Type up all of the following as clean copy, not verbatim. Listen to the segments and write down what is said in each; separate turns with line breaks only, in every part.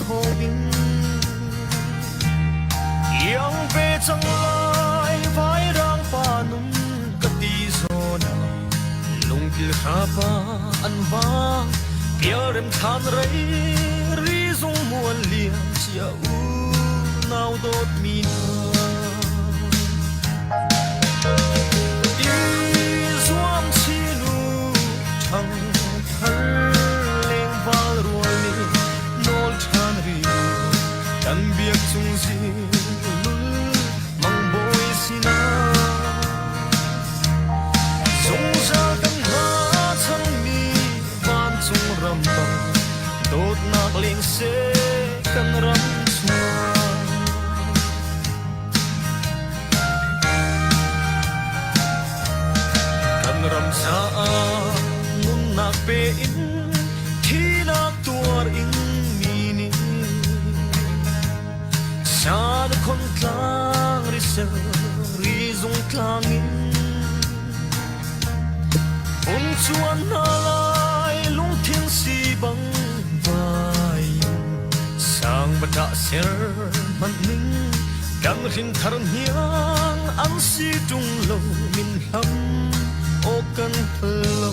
thawng in. Iang ve cang lai vairang pa nun ka ti zawn ah lungkil hrapa an vang pialrem thlan rei ri zung mual liam cia u nau dawt mi hna. I zuam chinu ṭhang thar lengval rual nih nawl ṭhan rih kan biak cung zilul mangbawi sinah zungzal kan hna changmi vancung ram bang dawtnak leng seh kan ram chungah. Kan ram caah nunnak pe in thihnak tuar in mi nih san khon tlang risel rizung tlang in Hung chuan hna lai lungthin si bang vai sang bata ser hmanh ning kan hrin thar hniang an si ṭung lo min hlam aw kan hngal lo.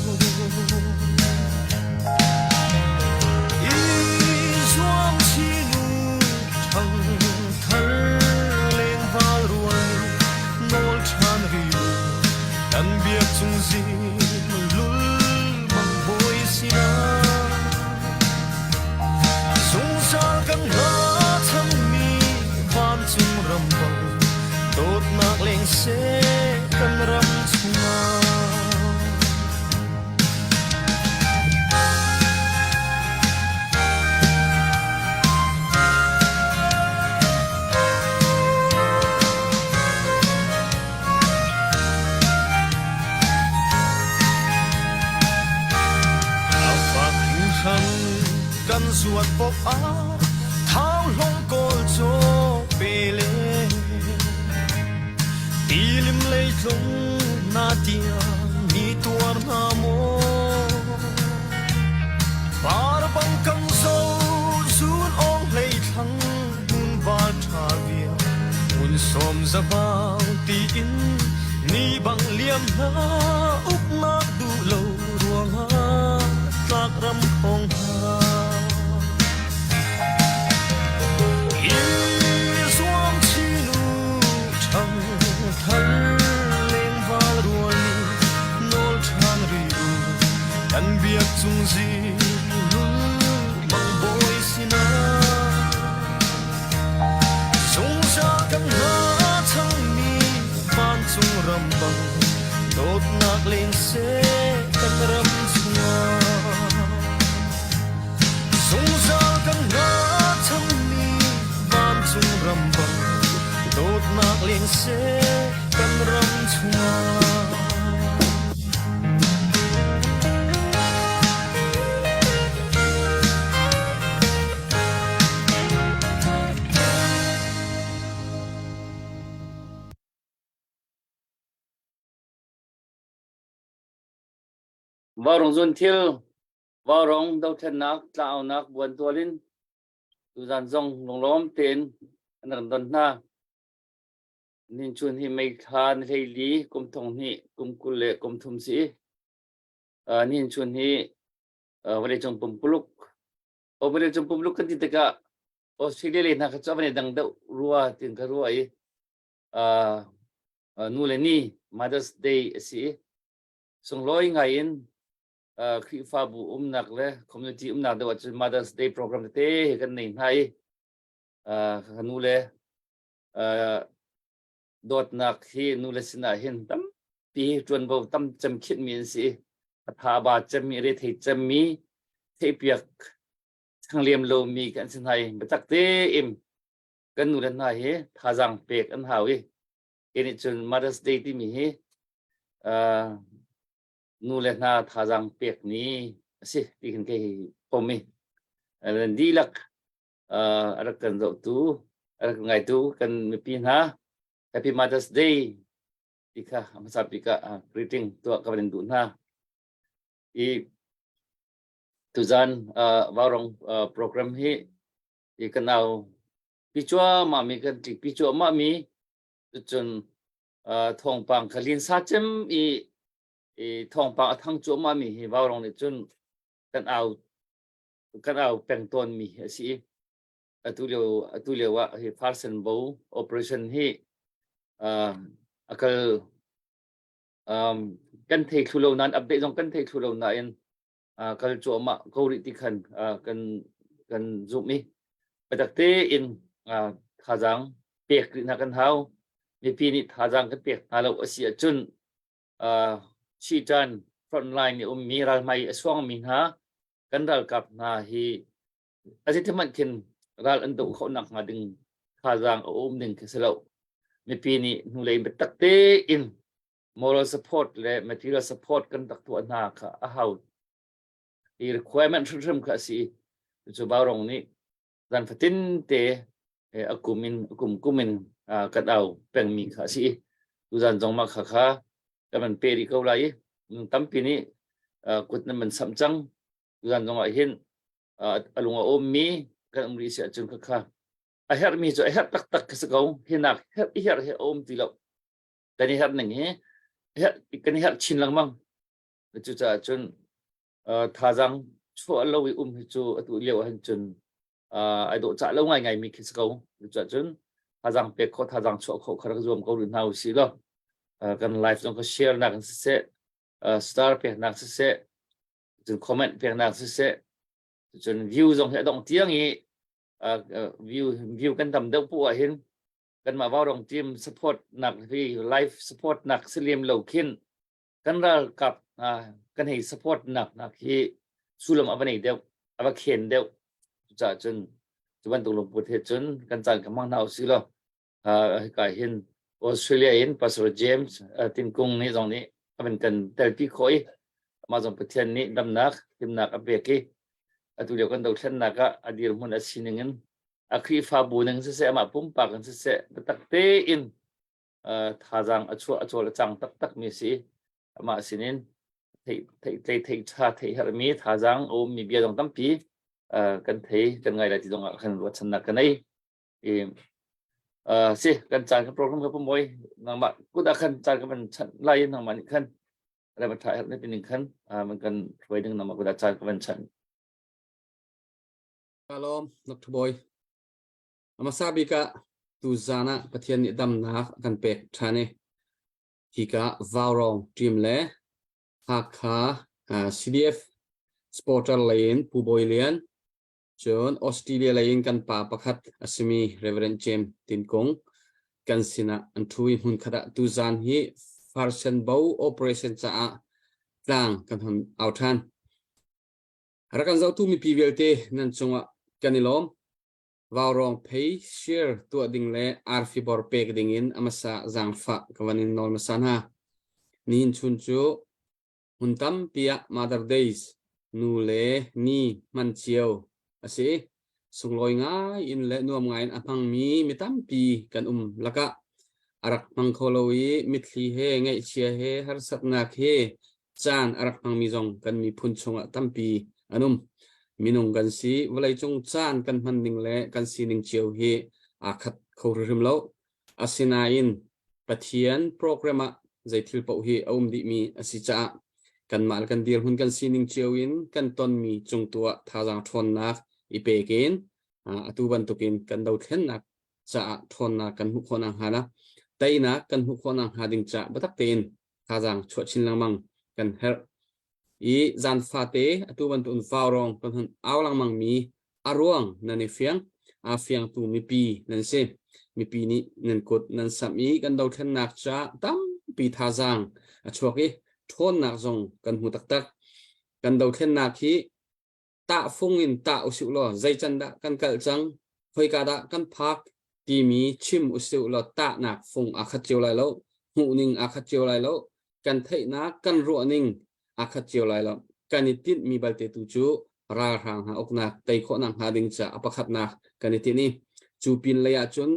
I zuam chinu ṭhang thar lengval rual nawl ṭhan rih Kan biak cung zing lul mangbawi sinah zungzal kan hna changmi vancung ram bang dawtnak leng seh kan ram chungah. Fak hringhran kan zuat pop ah thau hlong kawl caw pe le tilim leitlung na tiang ni tuar hna maw par bang kan zo zun ong hlei thlang hmun val ṭha vial Ngun sawm zabang tiin ni bang liam hna uknak duh lo ruangah tlakram hong hna. I zuam chinu ṭhang thar lengval rual nih nawl ṭhan rih u kan biak cung zing lul mangbawi sinah. Zungzal kan hna changmi vancung ram bang dawtnak leng seh kan ram chungah. Zungzal kan hna changmi vancung ram bang dawtnak leng seh kan ram chungah.
Vaurawng zunthil, vaurawng dothlennak, tlaaunak buantual in tuzan zong lunglawm tein an rak don hna. Nin chun hi mei thla ni hleili kum thong hnih kum 20 le kum thum si. Nihin chun hi vawleicung pumpuluk vawleicung pumpuluk kan ti tikah Australia le hna kha cu a van i dang deuh rua tin ka ruah i nu le ni Mother's Day a si i sunglawi ngai in Khrihfabu umnak le community umnak deuh ahcun Mother's Day program tete hi kan nei hna i ka nu le dawtnak hi nu le sinah hin tampi ṭuanvo tam cem khinhmi an si. A tha ba cemmi, rethei cemmi, theihpiak changliam lomi kan si hna i biatak tein kan nu le hna hi thazaang pek an hau i kei nih cun Mother's Day timi hi nu le hna thazaang pek ni a si ti khin kei pom i dihlak a rak kan zohtu a rak ngaitu kan mipi hna Happy Mother's Day ti kha hmasa bik ah greeting tuah ka van in duh hna i tuzan Vaurong program hi I kan au pi cuahmah mi kan tlik pi cuahmah mi cun thawngpang kha linsa cem i i thawngpang a thang cuahmah mi hi Vaurong nih cun kan au kan au peng tawn mi a si. Atu lio atu lio ah hi Farsen Bo operation hi a kal kan thei thlu lo nain update zong kan thei thlu lo nain kal cuahmah ko rih ti khan kan kan zumh i biatak tein thazaang pek rih hna kan hau. Mipi nih thazaang kan pek hna lo a si ahcun Chitan frontline i ummi ralhmai a suangmi hna kan ralkap hna hi a zeithmanh khin ral an doh khawh nak hnga ding thazaang a um ding khi si lo. Mipi nih hnulei biatak tein moral support le material support kan rak tuah hna kha a hau. I requirement hrimhrim kha a si. Cu Baurong nih zan fatin te a kum in a kum kum in kan au pengmi kha a si. Tuzan zong mah kha kha kan van pe rih ko lai i tampi nih kut nan van samh cang. Tuzan zong ah hin a lung a ummi kan um rih si ahcun kha kha a herhmi cu a herh taktak ka si ko. Hinak herh i herh hi a um ti lo. Kan i herh ning hi kan i herh chin lengmang. Cucaah cun thazaang chuah lo i um hi cu atu lio ahhin cun ai dawh cah lo ngaingai mi khi si ko. Cucaah cun thazaang pek khawh, thazaang chuah khawh kha rak zuam ko rih hna usih law kan live zong kha share nak in siseh, star peknak siseh, cun comment peknak siseh, cun view zong hi a dongh tiang i view view kan tam deuh poh ah hin kanmah Vaurong team support nak hi live support nak si lem lo khin kan ralkap hna kan hei support nak nak hi sullam a va nei deuh, a va khen deuh. Cucaah cun cu bantuk lungput he cun kan caan ka hmang hna usih law hika hin Australia in Pastor James Tinkung nih zong nih a van kan telpi khawh i amah zong Pathian nih damnak himnak a pek i atu lio kan dothlennak ah a dirhmun a sining in a Khrihfabu ning siseh, amah pumpak in siseh, biatak tein thazaang a chuah a cawl a cang taktak mi si. Amah sinin theih theih theih tha theih herhmi thazaang a ummi bia zong tampi kan thei kan ngai lai ti zong ah khan ruahchannak ka nei. I si kan caan kan program ka pumoi nangmah kut ah khan caan ka van chanh lai nangmah nih khan rem tha herh ne tining khan man kan hruai ding nangmah kut ah caan ka van chanh.
Kalom Dr. Boy. Amasa bik ah tuzan ah Pathian nih damnak a kan pek ṭhan i hika Vaurong team le Hakha CDF supporter lei in Pu Bawi Lian, cun Australia lei in kan pa pakhat a simi Reverend James Tin Kung kan sinah an ṭhu i hmunkhat ah tuzan hi Farsen Bo operation caah tlang kan hon au ṭhan. Rak kan zohtu mipi vialte nan cungah kan i lawm. Vaurawng phei share tuah ding le arfi bor pek ding in a hmasa zaangfah ka van in nawl hmasa hna. Nihin chun cu hmun tampi ah Mother Days nu le ni hman cio a si. Sunglawi ngai in le nuam ngai in a hmangmi mi tampi kan um lakah a rak hmang kho lo i mitthli he ngaihchia he harsatnak he caan a rak hmangmi zong kan miphun chungah tampi an um. Minung kan si, vawleicung caan kan hman ning le kan sining cio hi aa khat kho hrimhrim lo. Asinain Pathian program ah zei thil paoh hi a um dihmi a si caah kanmah le kan dirhmun kan sining cio in kan tonmi cung tu ah thazaang ṭhawnnak i pek in atu bantukin kan dothlennak caah ṭhawnnak kan hmuh khawh nakhnga la teinak kan hmuh khawh nakhnga ding caah biatak tein thazaang chuah chin lengmang kan herh. I zan fate atu bantukin vaurawng kan hun au lengmang mi a ruang nan i fiang, aa fiangtu mipi nan si. Mipi nih nan kut nan samh i kan dothlennak caah tampi thazaang a chuak i ṭhawnnak zong kan hmu taktak. Kan dothlennak hi tahfung in tah usih law zei can dah kan kalh cang, khoika dah kan phak timi chim usih law tahnak fung aa khat cio lai lo, hmuhning aa khat cio lai lo, kan theihnak, kan ruahning aa khat cio lai lo. Kan i tinhmi balte tu cu ralhrang hna uknak tei khawhnak hnga ding caah a pakhatnak kan i tinh i cu pin lei ahcun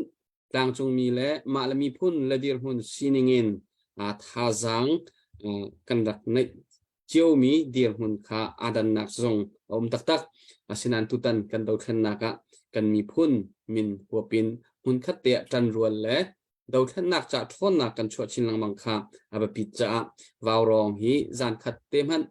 tlangcungmi le mah le miphun le dirhmun sining in thazaang kan rak ngeih ciomi dirhmun kha aa dannak zong a um taktak. Asinain tutan kan dothlennak ah kan miphun min huapin hmunkhat te ah ṭanrual le dothlennak ca ṭhawnnak kan chuah chin lengmang kha a biapit caah vaurawng hi zan khat te hmanh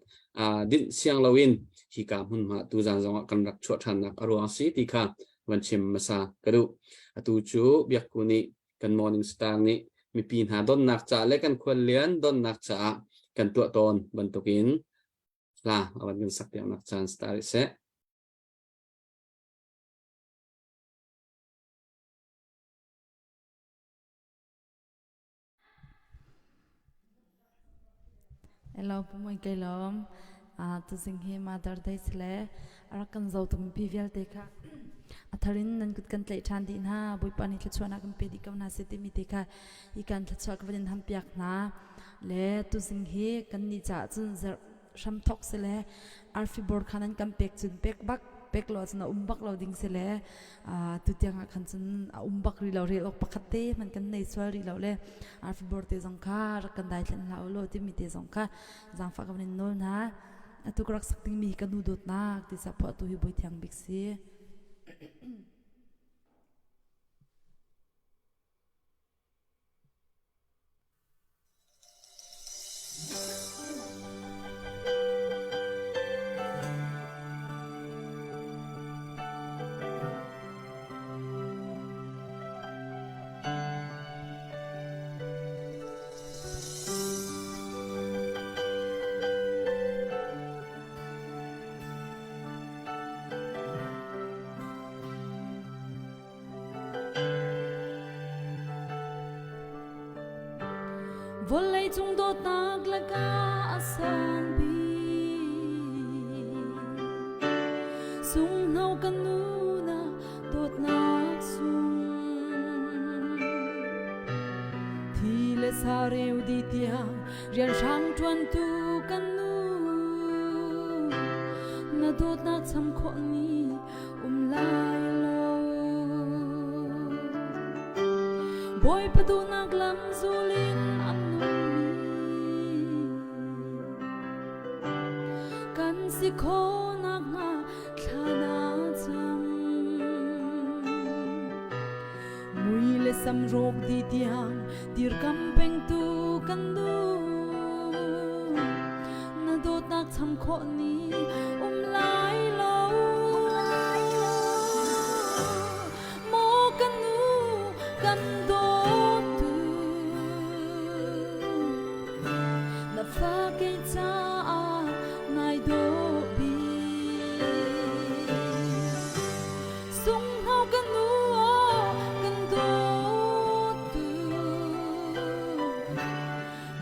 dinh siang loin hika hmunhma tu zan zongah kan rak chuah ṭhannak a ruang si ti kha van chim hmasa ka duh. Atu cu Biakku nih kan Morning Star nih mipi hna donnak ca le kan khuallian donnak caah kan tuah tawn bantukin hla a van kan sak piaknak caan star seh.
Hello, Pu Moi kai lawm. Tuzing hi Mother Day si le a rak kan zotu mipi vialte kha a thar in nan kut kan tlaih ṭhan dih hna. Bawipa nih thluachuahnak kan pe dih ko hna seh timi te kha hi kan thluachuah ka van in hampiak hna. Le tuzing hi kan nih caah cun zarh hramthok si le arfi bor kha nan kan pek cun pek bak pek lo cun a um bak lo ding si le tu tiang ah khan cun a um bak rih lo rel awk pakhat te man kan nei sual rih lo le arfi bor te zong kha rak kan dai thlen hlah u law timi te zong kha zaangfah ka van in nawl hna. Atu ka rak sak dingmi hi ka nu dawtnak ti sa phuah tu hi Bawi Thiang Bik si. Vawleicung dawtnak lakah a sang bik. Sunghno kan nu na dawtnak sung. Thi le sa reu di tiang rian hrang ṭuantu kan nu. Na dawtnak cham khawh ni um lai lo. Bawipa duhnak lam zul in an nungmi kan si khawhnak hnga thla na cam. Mui le sam rawk di tiang dirkam pengtu kan duh. Na dawtnak cham khawh ni um lai lo. Maw kan nu kan dawtu na fa kei caah nai dawh bik. Sunghno kan nu kan dawtu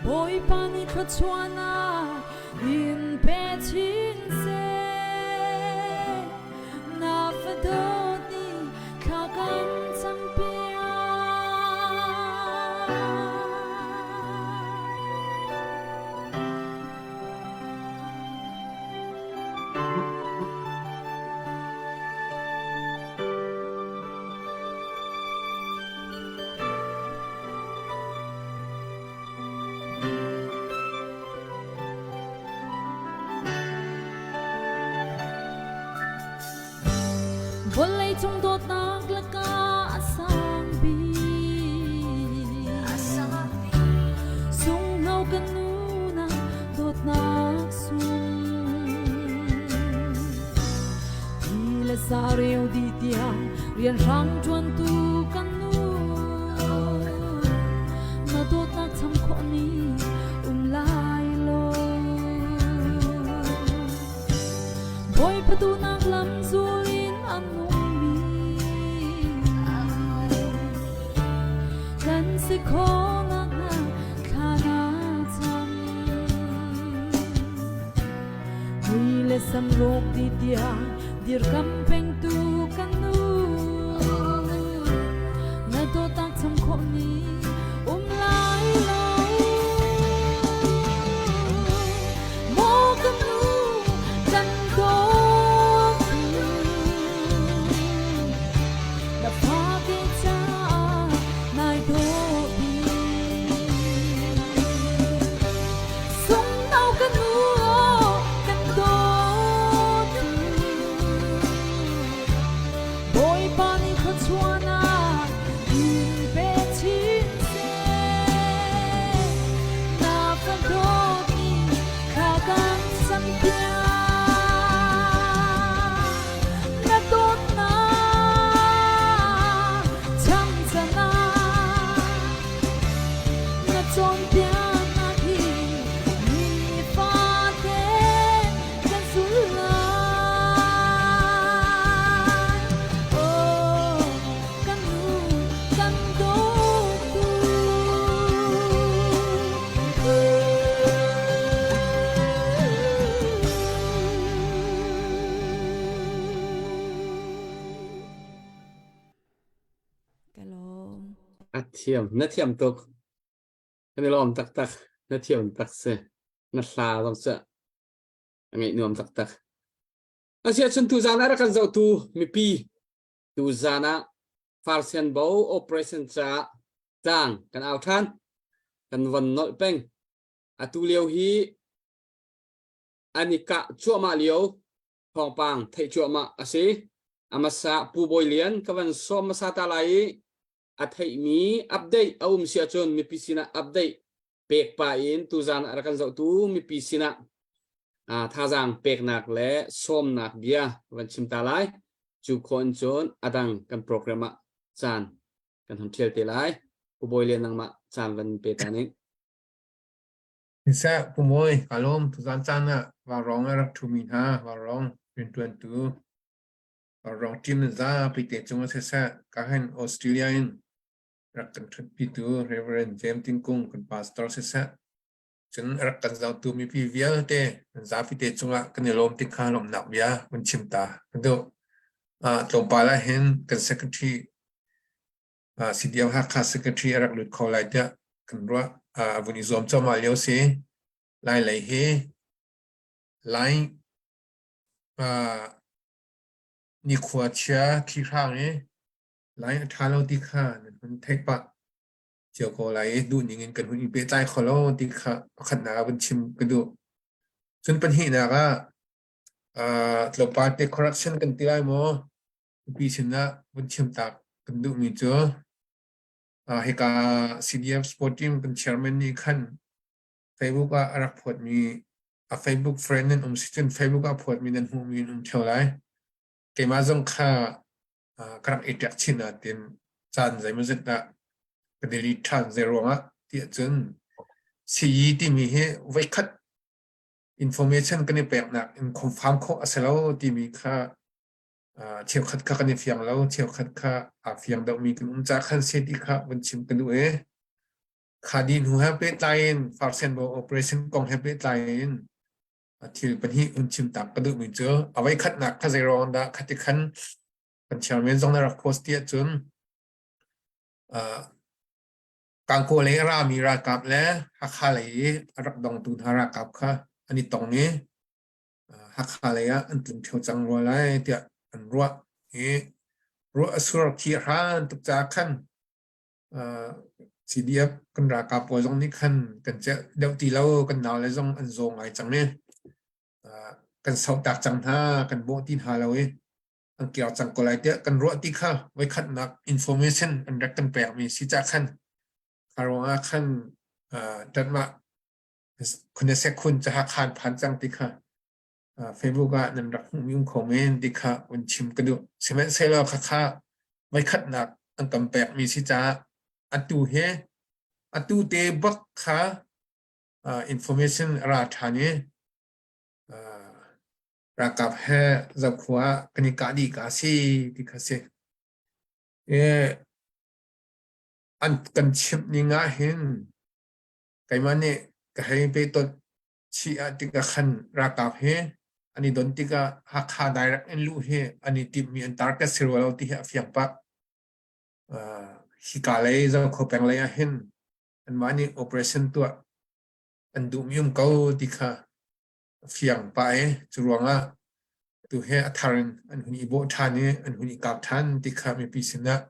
Bawipa nih thluachuahnak in pe chin seh. Na fadawt nih thla kan campiak. Vawleicung dawtnak lakah a sang bik. Sunghno kan nu na dawtnak sung. Thi le sa reu dih tiang rianhrang ṭuantu kan nu. Na dawtnak cham khawh ni um lai lo. Bawipa duhnak lam zul in a nungmi kan si khawhnak hnga thla na cam. Mui le sam rawk ti tiang dirkam pengtu kan nu. Na dawtnak cham khawh ni um lai lo. Maw kan nu kan dawtu na fa ke caah nai dawh bik. Sungno kan nu kan dawtu.
A thiam, na thiam tuk. Kan i lawm taktak. Na thiam tak si. Na hla zong cu a ngaih nuam taktak. Asiahcun tuzaan ah rak kan zohtu mipi tuzaan ah Farsian Bo operation caah tlang kan au ṭhan. Kan von nolh peng. Atu lio hi an i kah cuahmah lio thawngpang theih cuahmah a si. A hmasa Pu Bawi Lian ka van sawm hmasa ta lai i a theihmi update a um si ahcun mipi sinah update pek pah in tuzaan ah rak kan zohtu mipi sinah thazaang peknak le sawmnak bia van chim ta lai. Cu khawh in cun a dang kan program ah caan kan hon ṭhial te lai. Pu Bawi Lian nangmah caan van pe ta ning.
Siseh, Pu Mawi, kaa lawm. Tuzaan caan ah vaurawng a rak ṭhumi hna, vaurawng rianṭuantu, vaurawng team nan zapi te cungah siseh, ka hin Australia in rak kan ṭhutpitu Reverend James Tin Kung kan pastor siseh, cun a rak kan zohtu mipi vialte nan zapi te cungah kan i lawm ti kha lawmhnak bia kan chim ta ka duh. Ah, tlawmpal ah hin kan secretary CDF Hakha Secretary a rak lut kho lai tiah kan ruah. A vun i zuam cuahmah lio si. Lai lei hi Lai nikhua chia thli hrang i lai a ṭha lo ti kha nan hun theih pah cio ko lai i duh ning in kan hun i pehtlai kho lo ti kha pakhatnak ah vun chim ka duh. Cun pahnihnak ah tlawmpal te correction kan ti lai maw? Mipi sinah vun chimtak kan duhmi cu hika CDF Sport Team kan chairman nih khan Facebook ah a rak phawtmi a Facebook friend nan um si cun Facebook ah phawtmi nan hmuhmi an um theo lai. Keimah zong kha ka rak i ṭek chin natin caan zeimawzat ah ka delete ṭhan zei ruangah tiah cun CE timi hi voikhat information kan i peknak in confirm khawh a si lo timi kha cheukhat kha kan i fiang lo, cheukhat kha aa fiang deuhmi kan um caah khan se ti kha vun chim ka duh i kha di hnu he pehtlai in Farsenbo operation kong he pehtlai in thil pahnih vun chim tak ka duhmi cu a voikhatnak kha zei ruang dah khati khan kan chairman zong na rak post ti ahcun Kangkaw lei a rami ralkap le Hakha lei i a rak dongtu hna ralkap kha an i tong i Hakha lei ah an tlung ṭheo cang rua lai tiah an ruah i ruah a sur khi a hran tuk caah khan CDF kan ralkap pawl zong nih khan kan celh deuh ti lo kan naule zong an zaw ngai cang i kan sohtak cang hna kan bawh ti hna lo i an kir cang ko lai tiah kan ruah ti kha voikhatnak information an rak kan pekmi si cah khan kha ruangah khan ṭanmah Khunesek khun cu Hakha an phan cang ti kha Facebook ah nan rak hmuhmi um kho men ti kha vun chim ka duh. Sihmanhsehlaw khakha voikhatnak an kan pekmi si caah atu hi atu te bak kha information a ra ṭhan i ralkap he Zokhua ah kan i kah dih ka si ti kha si. An kan chimh ning ah hin Keimah nih ka hei pehtonh chih ah tikah khan ralkap hi an i don tikah Hakha direct in luh hi an i timhmi an target si rua lo ti hi a fiang pah. Uh, hika lei Zokhua peng lei ah hin anmah nih operation tuah an duhmi um ko ti kha a fiang pah i cu ruangah tu hi a thar in an hun i bawh ṭhan i an hun i kap ṭhan ti kha mipi sinah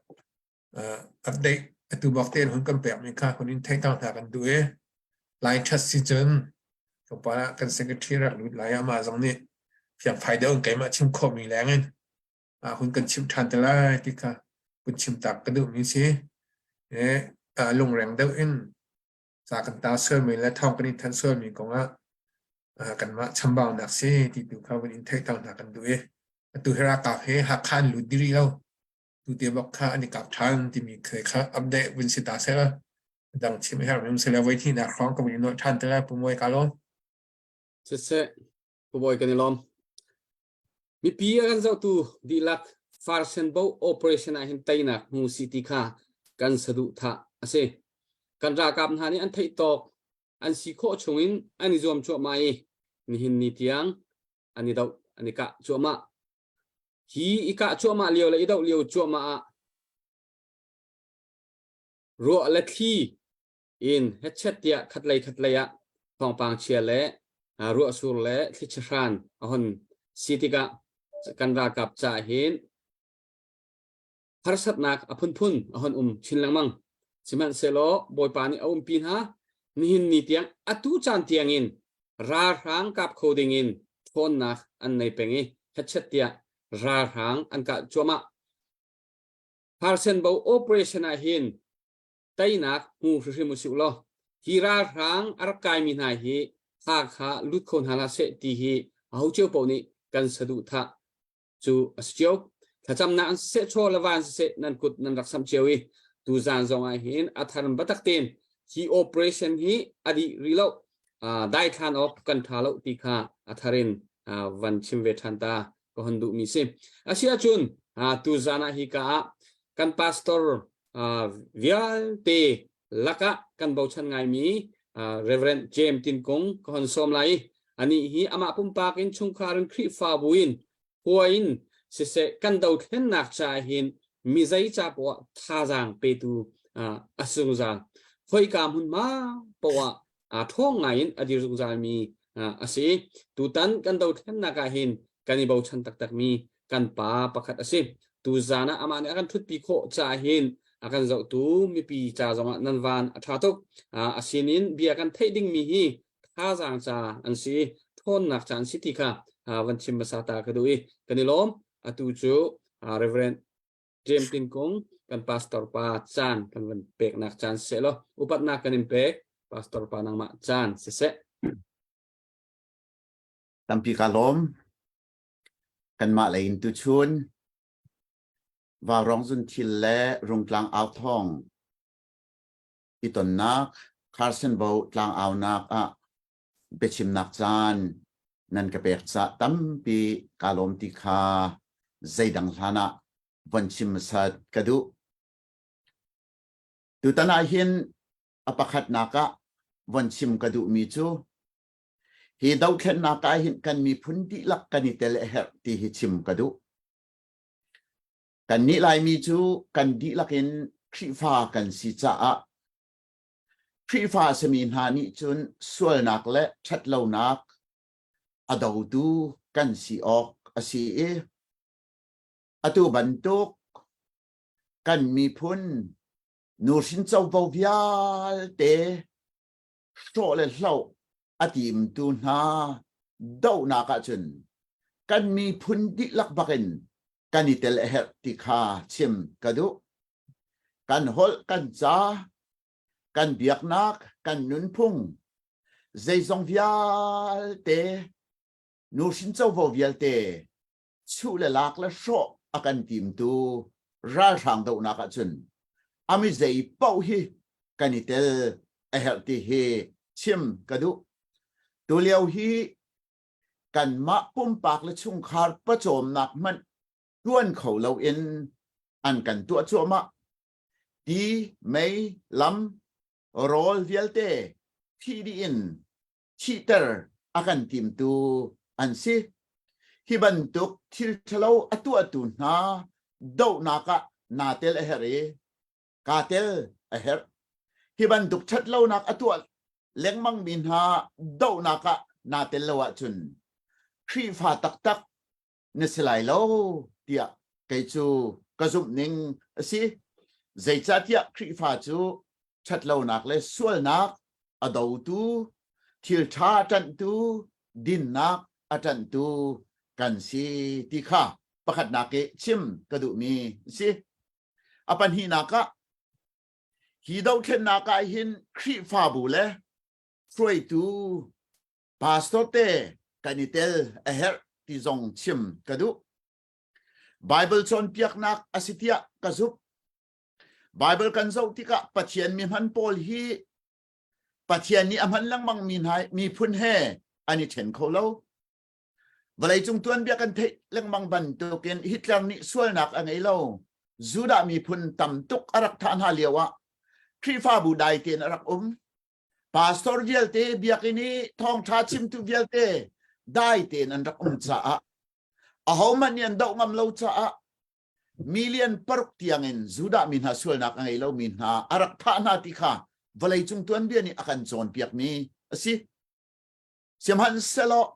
update atu bak tein hun kan pekmi kha hun in theihter hna kan duh i lai ṭhat si cun tlawmpal ah kan secretary rak lut lai amah zong nih fiangfai deuh in keimah chim khawhmi leng in hun kan chimh ṭhan te lai ti kha kun chim tak ka duhmi si. Lungreng deuh in ca kan ta sualmi le thawng kan in thanh sualmi kongah kanmah chambaunak si ti tu kha vun in theihter hna kan duh i atu hi ralkap hi Hakha an lut diri lo. Tute bak kha an i kap ṭhan timi kha update vun si ta seh dang chim herh mi sile voi thihnak hrawng ka vun i nolh ṭhan te lai Pu Mawi ka lawm.
Siseh, Pu Bawi kan i lawm. Mipi a kan zohtu dihlak Farsenbo operation ah hin teinak hmu si ti kha kan saduhthah a si. Kan ralkap hna nih an theih tawk an si khawh chungin an i zuam cuahmah i nihin ni tiang an i doh an i kah cuahmah. Hi i kah cuahmah lio le i doh lio cuahmah ah Ruah le thli in hetchet tiah khatlei khatlei ah thawngpang chia le ruahsur le thlichia hran a hon si tikah kan ralkap ca hin harsatnak a phunphun a hon um chin lengmang. Sihmanhsehlaw Bawipa nih a umpi hna. Nihin ni tiang atu caan tiangin ralhrang kap kho dingin ṭhawnnak an nei peng i hetchet tiah ralhrang an kah cuahmah. Harsenbo operation ah hin teinak hmu hrimhrim usih law hi ralhrang a rak kaimi hna hi Hakha lut kho hna hlah seh ti hi aho cio paoh nih kan saduhthah cu a si cio. Thlacamnak an siseh chaw le van siseh nan kut nan rak samh cio i tuzaan zong ah hin a thar biatak tein hi operation hi a dih rih lo daithlan awk kan tha lo ti kha a thar in van chim ve ṭhan ta ka hon duhmi si. Asiahcun tuzaan ah hi ka ah kan pastor vialte lakah kan bochan ngaimi Reverend James Tin Kung ka hon sawm lai i anih hi amah pumpak in chungkhar in Khrihfabu in khua in siseh kan dothlennak caah hin mi zei ca poah thazaang petu a si zungzal. Khoika hmunhma poah ṭhawng ngai in a dir zungzalmi a si. Tutan kan dothlennak ah hin kan i bochan taktakmi kan pa pakhat a si. Tuzaan ah amah nih a kan ṭhutpi khawh caah hin a kan zohtu mipi ca zongah nan van a ṭha tuk. A sinin bia kan theih dingmi hi thazaang ca an si, ṭhawnnak ca an si ti kha van chim hmasa ta ka duh i kan i lawm. Atu cu Reverend James Tin Kung kan pastor pa caan kan van peknak caan siseh law upatnak kan in pek pastor pa nangmah caan siseh.
Tampi ka lawm. Kanmah lei in tuchun Vaurawng zunthil le Rungtlang authawng i tonnak Carson Bo tlang aunak ah biachimnak caan nan ka pek caah tampi kaa lawm ti kha zeidang hlan ah von chim hmasat ka duh. Tutan ah hin a pakhatnak ah von chim ka duhmi cu hi dothlennak ah hin kan miphun dihlak kan i tel a herh ti hi chim ka duh. Kannih Laimi cu kan dihlak in Khrihfa kan si caah Khrihfa a simi hna nih cun sualnak le ṭhatlonak a dotu kan si awk a si i atu bantuk kan miphun nuhrin covo vialte hrawh le hloh a timtu hna dohnak ahcun kan miphun dihlak bakin kan i tel a herh ti kha chim ka duh. Kan holh, kan ca, kan biaknak, kan nunphung, zeizong vialte, nuhrin covo vialte chuh le lak le hrawh a kan timtu ralhrang dohnak ahcun a mi zei paoh hi kan i tel a herh ti hi chim ka duh. Tulio hi kanmah pumpak le chungkhar pawcawmnak hmanh tuan kho loin an kan tuah cuahmah. Ti, mei, lam, rawl vialte phih dih in thihter a kan timtu an si. Hi bantuk thil ṭhalo a tuahtu hna dohnak ah naa tel a herh i kaa tel a herh. Hi bantuk ṭhatlonak a tuah lengmangmi hna dohnak ah naa tel lo ahcun Khrihfa taktak na si lai lo tiah kei cu ka zumh ning a si. Zeicahtiah Khrihfa cu ṭhatlonak le sualnak a dotu, thil ṭha a ṭanhtu, dinnak a ṭanhtu kan si ti kha pakhatnak i chim ka duhmi a si. A pahnihnak ah hi dothlennak ah hin Khrihfabu le hruaitu pastor te kan i tel a herh ti zong chim ka duh. Bible cawnpiaknak a si tiah ka zumh. Bible kan zoh tikah Pathian mi hman pawl hi Pathian nih a hman lengmang mi hna miphun he an i ṭhen kho lo. Vawleicung tuanbia kan theih lengmang bantukin Hitler nih sualnak a ngei lo. Judah miphun tam tuk a rak thah hna lio ah Khrihfabu dai tein a rak um. Pastor vialte biakinn i thawngṭha chimtu vialte dai tein an rak um caah ahohmanh nih an doh ngam lo caah. Million paruk tiangin Judah mi hna sualnak a ngei lomi hna a rak thah hna ti kha vawleicung tuanbia nih a kan cawnpiakmi a si. Sihmanhsehlaw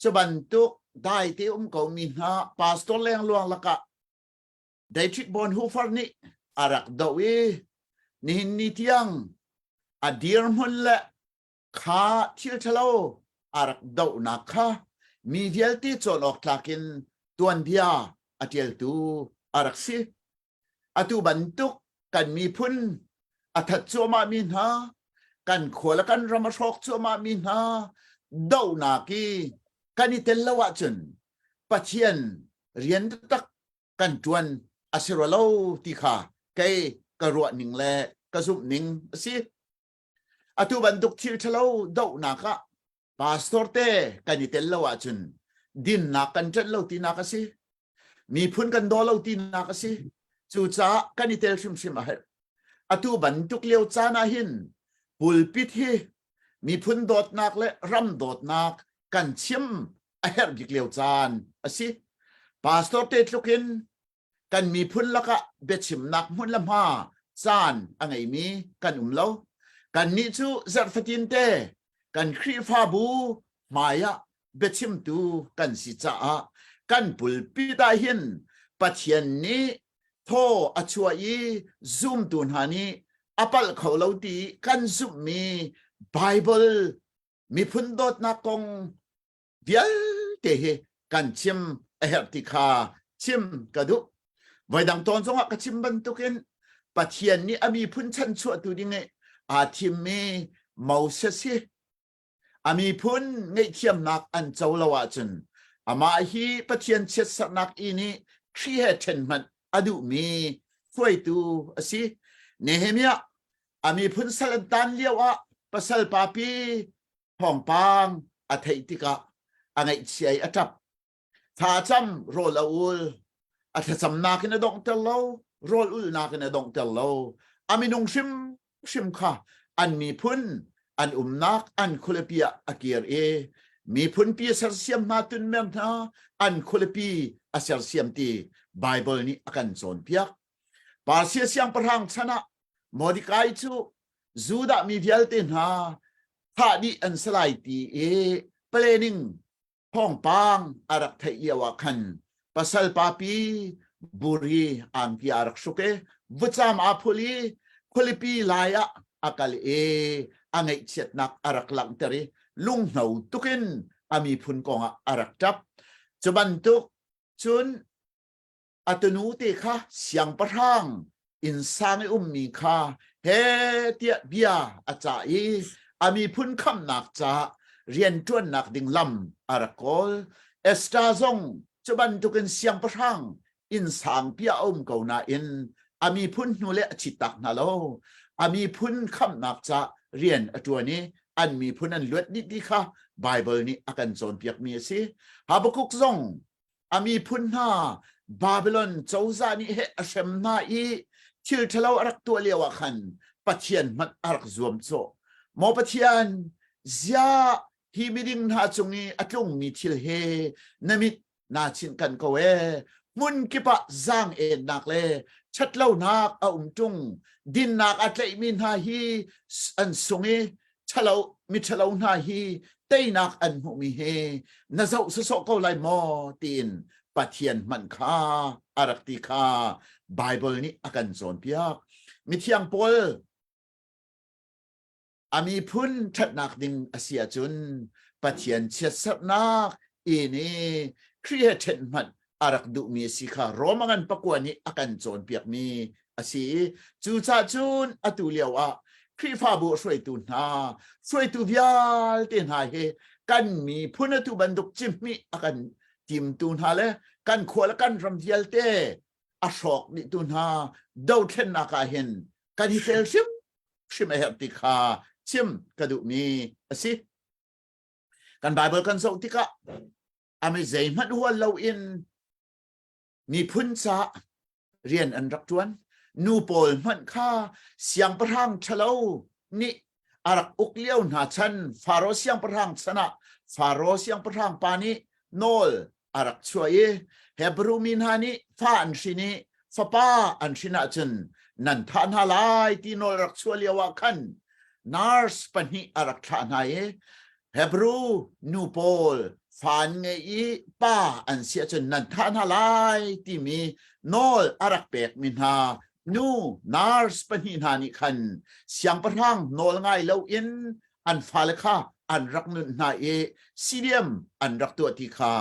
cu bantuk daite um komi hna pastor lengluang lakah Dietrich Bonhoeffer nih a rak doh i nihin ni tiang a dirhmun le kha thil ṭhalo a rak dohnak kha mi vialte cawn awk tlak in tuanbia a ṭialtu a rak si. Atu bantuk kan miphun a that cuahmahmi hna, kan khua le kan ram a hrawk cuahmahmi hna dohnak i kan i tel lo ahcun Pathian rian taktak kan ṭuan a si rua lo ti kha kei ka ruah ning le ka zumh ning a si. Atu bantuk thil ṭhalo dohnak ah pastor te kan i tel lo ahcun dinnak kan ṭanh lo tinak a si. Miphun kan daw lo tinak a si. Cucaah kan i tel hrimhrim a herh. Atu bantuk lio caan ah hin pulpit hi miphun dawtnak le ram dawtnak kan chim a herh bik lio caan a si. Pastor te tluk in kan miphun lakah biachimnak hmun le hma caan a ngeimi kan um lo. Kannih cu zarhfatin te kan Khrihfabu hmaiah biachimtu kan si caah kan pulpit ah hin Pathian nih thaw a chuah i zumtu hna nih a palh kho lo ti kan zumhmi Bible miphun dawtnak kong vialte hi kan chim a herh ti kha chim ka duh. Voidang tawn zongah ka chim bantukin Pathian nih a miphun chanchuahtu ding i aa thimmi Moses hi a miphun ngaihthiamnak an co lo ahcun amah hi Pathian chiatserhnak i nih Khrih he ṭhen hmanh a duhmi hruaitu a si. Nehemiah a miphun sal an tan lio ah pasal papi thawngpang a theih tikah a ngaihchia i a ṭap. Thlacam rawl a ul. A thlacamnak in a donghter lo, rawl ulnak in a donghter lo. A minung hrimhrim kha an miphun, an umnak, an khualipi ah a kir i miphunpi a sersiam hna tunmer hna, an khualipi a sersiam ti Baibal nih a kan cawnpiak. Persia siangpahrang chan ah Mordecai cu Judah mi vialte hna thah dih an si lai ti i planning thawngpang a rak theih lio ah khan pasal papi buri angki a rak hruk i vucam aa phul i khualipi lai ah a kal i a ngaihchiatnak a rak langhter i lunghno tukin a miphun kongah a rak ṭap. Cu bantuk cun a tunu te kha siangpahrang innsang i ummi kha he tiah bia a cah i a miphun khamhnak caah rianṭuannak ding lam a rak kawl. Esther zong cu bantukin siangpahrang innsang pi a um ko nain a miphun hnu le a chittak hna lo. A miphun khamhnak caah rian a ṭuan i an miphun an luat dih ti kha Baibal nih a kan cawnpiakmi a si. Habakkuk zong a miphun hna Babylon cozah nih he a hrem hna i thil ṭhalo a rak tuah lio ah khan Pathian hmanh a rak zuamcawh. Maw Pathian, ziah hi miding hna cung i a tlungmi thil he na mit naa chinh kan ko ee. Hmun kip ah zaang ennak le ṭhatlonak a um ṭung. Dinnak a tlaihmi hna hi an sung i ṭhalo miṭhalo hna hi teinak an hmuhmi hi na zoh sawsawh ko lai maw tiin Pathian hmanh kha a rak ti kha Baibal nih a kan cawnpiak. Mithiang Paul a miphun ṭhatnak ding a si ahcun Pathian chiatserhnak in i Khrih he ṭhen hmanh a rak duhmi a si kha Roma ngan pakua nih a kan cawnpiakmi a si i cucaah cun atu lio ah Khrihfabu hruaitu hna hruaitu vialte hna hi kan miphun atu bantuk cihmih a kan timtu hna le kan khua le kan ram vialte a hrawk dihtu hna dothlennak ah hin kan i tel hrim hrim a herh ti kha chim ka duhmi a si. Kan Bible kan zoh tikah a mi zeihmanh hual loin miphun ca rian an rak ṭuan. Nu pawl hmanh kha siangpahrang ṭhalo nih a rak uk lio hna chan Faro siangpahrang chan ah Faro siangpahrang pa nih nawl a rak chuah i Hebru mi hna nih fa an hrin i. Fapa an hrin ahcun nan thah hna lai ti nawl rak chuah lio ah khan nurse pahnih a rak thlah hna i Hebrew nu pawl fa an ngei i pa an si ahcun nan thah hna lai timi nawl a rak pekmi hna nu nurse pahnih hna nih khan siangpahrang nawl ngai loin an fale kha an rak nunh hna i CDM an rak tuah ti kha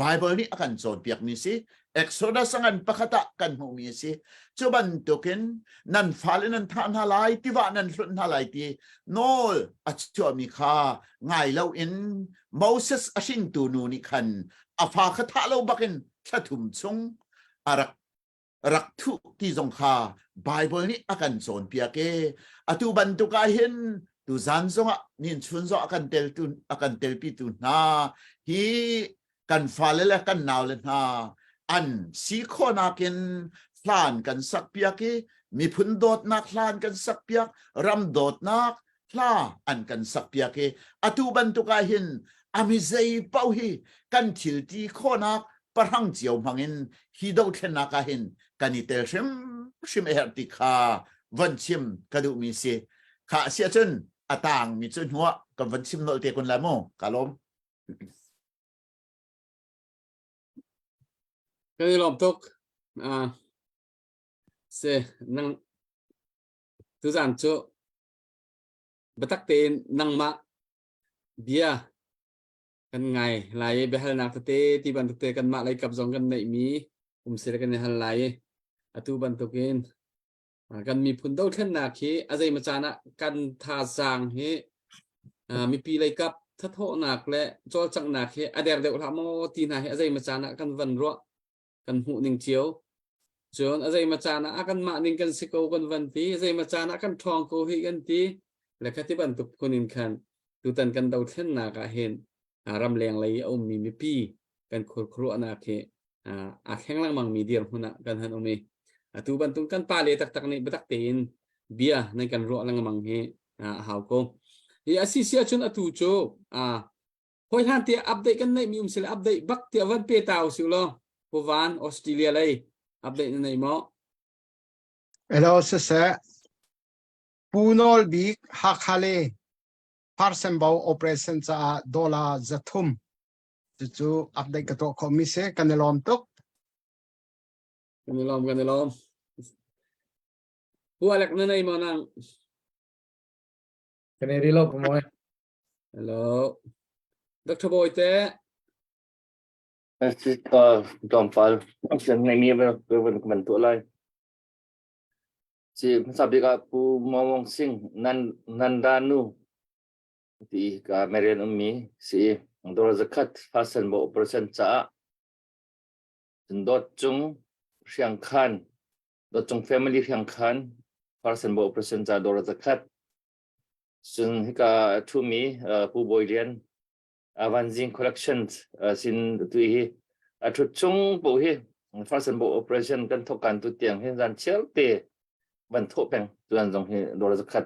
Bible nih a kan cawnpiakmi si. Exodus ngan pakhat ah kan hmuhmi a si. Cu bantukin nan fale nan thah hna lai, tiva nan hlunh hna lai ti nawl a chuahmi kha ngai loin Moses a hringtu nu nih khan a fa kha thah lo bakin thla thum chung a rak rak thuh ti zong kha Bible nih a kan cawnpiak i atu bantuk ah hin tuzan zongah nin chun zong a kan teltu a kan telpitu hna hi kan fale le kan naule hna an si khawhnak in hlan kan sak piak i miphun dawtnak hlan kan sak piak ram dawtnak hla an kan sak piak i atu bantuk ah hin ami zei paoh hi kan thil ti khawhnak pahrang cio hmangin hi dothlennak ah hin kan i tel hrim hrim a herh ti kha von chim ka duhmi si kha si ahcun a tangmi cu hnuah kan von chim nolh te kun lai mu ka lawm.
Kan i lawm tuk. Uh, se nang tuzan cu biatak tein nangmah bia kan ngai lai i biahalnak tete ti bantuk te kanmah lei kap zong kan neihmi um sila kan i hal lai i atu bantukin kan miphun dothlennak hi a zeimaw caan ah kan thazaang hi mipi lei kap thathawhnak le cawlcanghnak hi a der deuh hlah maw ti hna hi a zeimaw caan ah kan van ruah kan hmuh ning cio. Cun a zeimaw caan ah a kanmah ning kan si ko kan van ti, zeimaw caan ah kan ṭhawng ko hi kan ti. Le kha ti bantuk phun in khan tutan kan dothlennak ah hin ramleng lei a ummi mipi kan khurkhuruahnak hi aa thleng lengmangmi dirhmun ah kan han um i atu bantuk kan pale taktak nih biatak tein bia nan kan ruah lengmang hi a hau ko. Hi a si si ahcun atu cu Hoi hlan tiah update kan neih mi um sile update bak tiah van pe ta usih law Puvan Australia lei update na nei maw?
Hello siseh Pu Nawl Bik Hakha le Parsembo operation caah dollar 300 cucu update ka tuah khawh mi si kan i lawm tuk.
Kan i lawm kan i lawm. Pu Alek na nei maw nang?
Kan i ri lo pu Mawi.
Hello. Dr. Bawite.
Tlawmpal ngeimi van tuah lai. Si hmasa bik ah Pu Mawng Singh nan Nandanu ti ka Marian ummi si dollar zakhat fasen bo operation caah dot cung hriang khan dot cung family hriang khan farsen bo operation ca dollar zakhat Cun hika a ṭhumi Pu Bawi Lian Vanzing Collections sin tu hi a ṭhut chung paoh hi First and Operation kan thawk kan tu tiang hin zan chiar te van thawh peng tuan zong hi dollar zakhat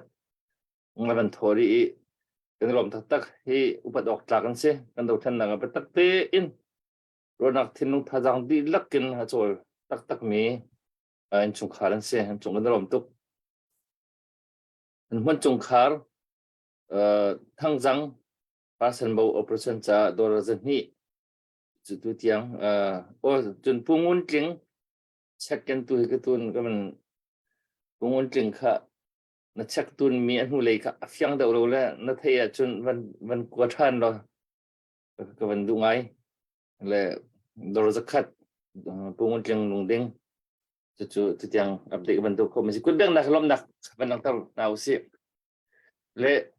nga van thaw rih i kan lawm taktak hi upat awk tlak an si kan dothlennak ah biatak tein ruahnak thinlung thazaang dihlak in a cawl taktak mi innchungkhar an si an cung kan lawm tuk. An hmun chungkhar Thangzang Parsanbo operation caah dollar 200 cu tu tiang aw cun Pu Ngun Tling check kan tu hi ka tun ka man Pu Ngun Tling kha na check tun mi a hnu lei kha a fiang deuh lo le na thei ahcun van van kua ṭhan law ka van duh ngai le dollar 100 Pu Ngun Tling lung ding Cucu tutiang update bantuk khawh si kutbengnak lawmnak van langhter hna usih. Le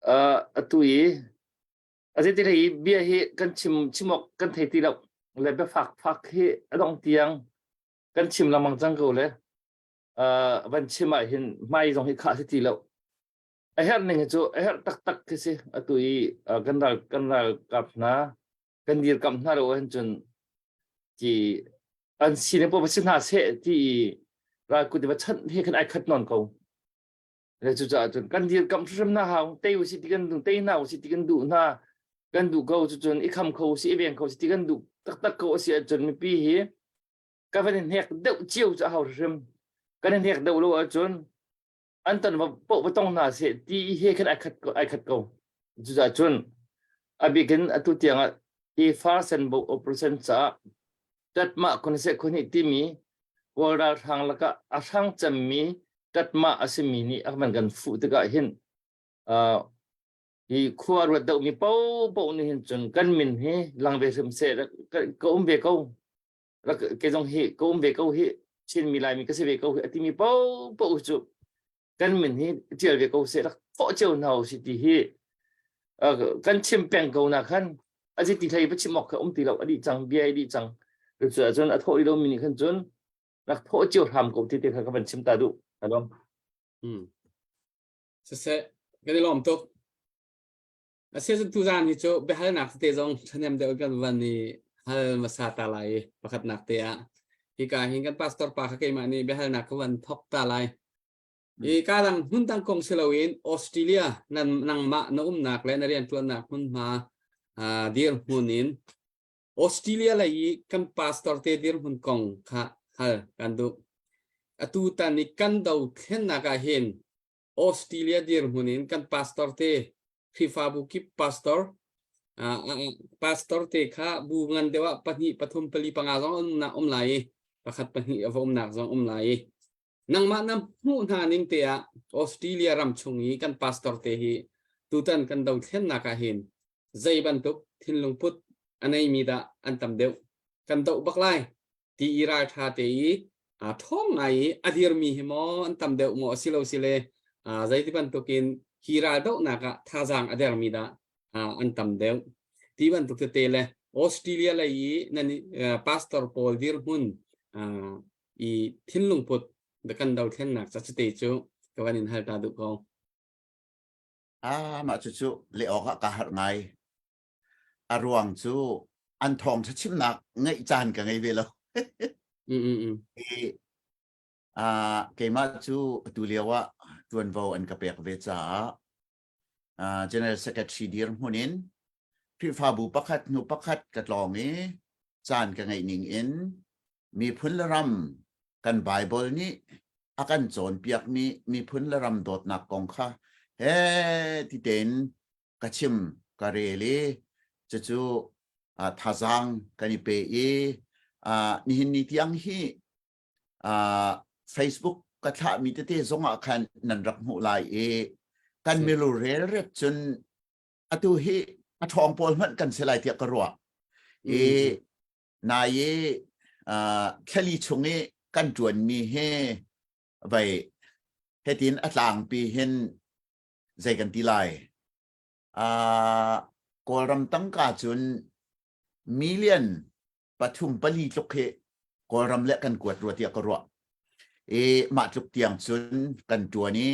atu i azei hi bia hi kan chim chimok kan thei ti lo le biafak fak hi a dong tiang kan chim lengmang cang ko le van chim ah hin hmai zong hi khah si ti lo a herh ning hi cu a herh taktak khi si atu i kan ral kan ralkap hna kan dirkamh hna lo ahcun cun ti an sining paoh va si hna seh ti i ralkut va chanh he khan ai khat nawn ko. Le cucaah cun kan dirkamh hrimhrim hna hau tei usih ti kan duh tei hna usih ti kan duh hna kan duh ko cucun i kham kho usih i veng kho usih ti kan duh taktak ko a si ahcun mipi hi. Ka van in hnek deuh cio cu a hau hrim. Kan in hnek deuh lo ahcun an ton va poh va tong hna seh ti he khan ai khat ai khat ko. Cucaah cun a bikin atu tiang ah hi far senbo operation caah tatmah khun seh khun hi timi Kawl ralhrang lakah a hrang cemmi tatmah a simi nih a van kan fuh tikah hin uh, hi khua ruat deuhmi paohpaoh nih hin cun kan min hi lang ve hrim seh ka um ve ko rak ke zong hi ka um ve ko hi Chinmi Laimi ka si ve ko hi a timi paohpaoh cu kan min hi tial ve ko seh rak thawh cio hna u si ti hi kan chim peng ko na khan a si ti hlei va chim awk kha um ti lo a dih cang bia i dih cang cu ahcun a thawh i lomi nih khan cun rak thawh cio hram ko ti te kha ka van chim ta duh alom
hmm. Siseh, kan i lawm tuk. Asiah tuzaan hi cu biahalnak tete zong ṭhahnem deuh kan van i hal hmasa ta lai i pakhatnak te ah. Hika hin kan pastor pa kha keimah nih biahalnak ka van thok ta lai. I ka dang hmun dang kong si loin Australia nan nangmah na umnak le na rianṭuannak hmunhma uh, dirhmun in Australia lei i kan pastor te dirhmun kong kha hal kan duh. Atu tan i kan dothlennak ah hin Australia dirhmun in kan pastor te Khrihfabu kip pastor uh, pastor te kha bu ngan deuh ah pahnih pathum pali panga zong um na um lai i pakhat pahnih a va umnak zong um lai i nangmah na hmuh hna ning te ah Australia ram chung i kan pastor te hi tutan kan dothlennak ah hin zei bantuk thinlung put a neimi dah an tam deuh kan doh bak lai ti i ralṭha te i aa ṭhawng ngai i a dirmi hi maw an tam deuh maw asilo sile zeiti bantukin hi raldohnak ah thazaang a dermi dah an tam deuh ti bantuk tete le Australia lei i nan pastor pawl dirhmun i thinlung put kan dothlennak ca cite cu ka van in hal ta duh ko.
Ah mah cucu le awk ah ka harh ngai. A ruang cu an thawngṭha chimnak ngeih caan ka ngei ve lo.
Mm, mm, mm.
I ah keimah cu atu lio ah ṭuanvo an ka pek ve caah ah General Secretary dirhmun in Khrihfabu pakhat hnu pakhat ka tlawng i caan ka ngeih ning in miphun le ram kan Bible nih a kan cawnpiakmi miphun le ram dawtnak kong kha he ti tein ka chim ka rel i cucu thazaang kan i pe i nihin ni tiang hi Facebook ka thlahmi tete zong ah khan nan rak hmuh lai i kan milu relret cun atu hi a ṭhawng pawl hmanh kan si lai tiah ka ruah i nai i thlali chung i kan ṭuanmi hi vei hetin a tlangpi hin zei kan ti lai uh, Kawlram tangka cun million pathum pali tluk hi Kawlram le kan kuat rua tiah ka ruah i mah tluk tiang cun kan tuan i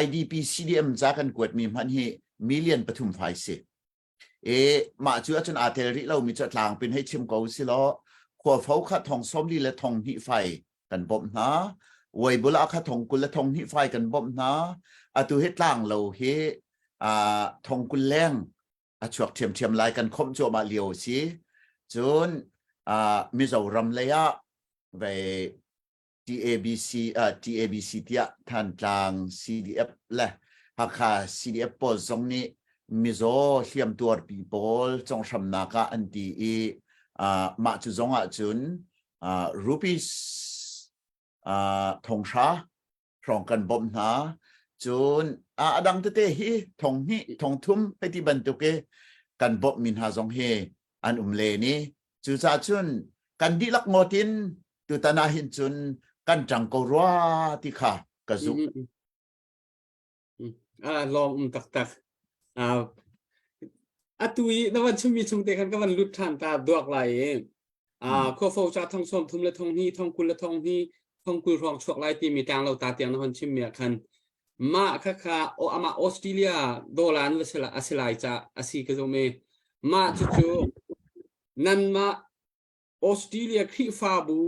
IDP CDM ca kan kuatmi hmanh hi million pathum fai si E mah cu ahcun aa tel rih lomi cu a tlangpin hei chim ko si law khuafo kha thong 40 le thong hnih fai kan bawmh hna. Weibul ah kha thong 20 le thong hnih fai kan bawmh hna. Atu hi tlang lo hi uh, thong 20 leng a chuak ṭhiamṭhiam lai kan khomh cuahmah lio a si. Cun uh, Mizoram lei ah vei TABC uh, TABC tiah Thantlang CDF le Hakha CDF pawl zong nih mizaw hliamtuarpi pawl conghramnak ah an ti i uh, mah cu zong ah cun uh, rupees uh, thonghra hrawng kan bawmh hna cun a dang tete hi thong hnih thong thum hei ti bantuk i kan bawmh mi hna zong hi an um len i cucaah cun kan dihlak ngawt in tutan ah hin cun kan ṭang ko rua ti kha ka zumh.
Ah, lawm um taktak. Ah, atu i na van chimmi chung te khan ka van lut ṭhan ta duak lai i ah khuafo ca thong sawm thum le thong hnih thong 20 le thong hnih thong 20 hrawng chuak lai timi tang lo ta tiang na hon chimmi ah khan mah kha kha o ama Australia dollar an va sila asilai ca asi ka zum i mah cucu nanmah Australia Khrihfabu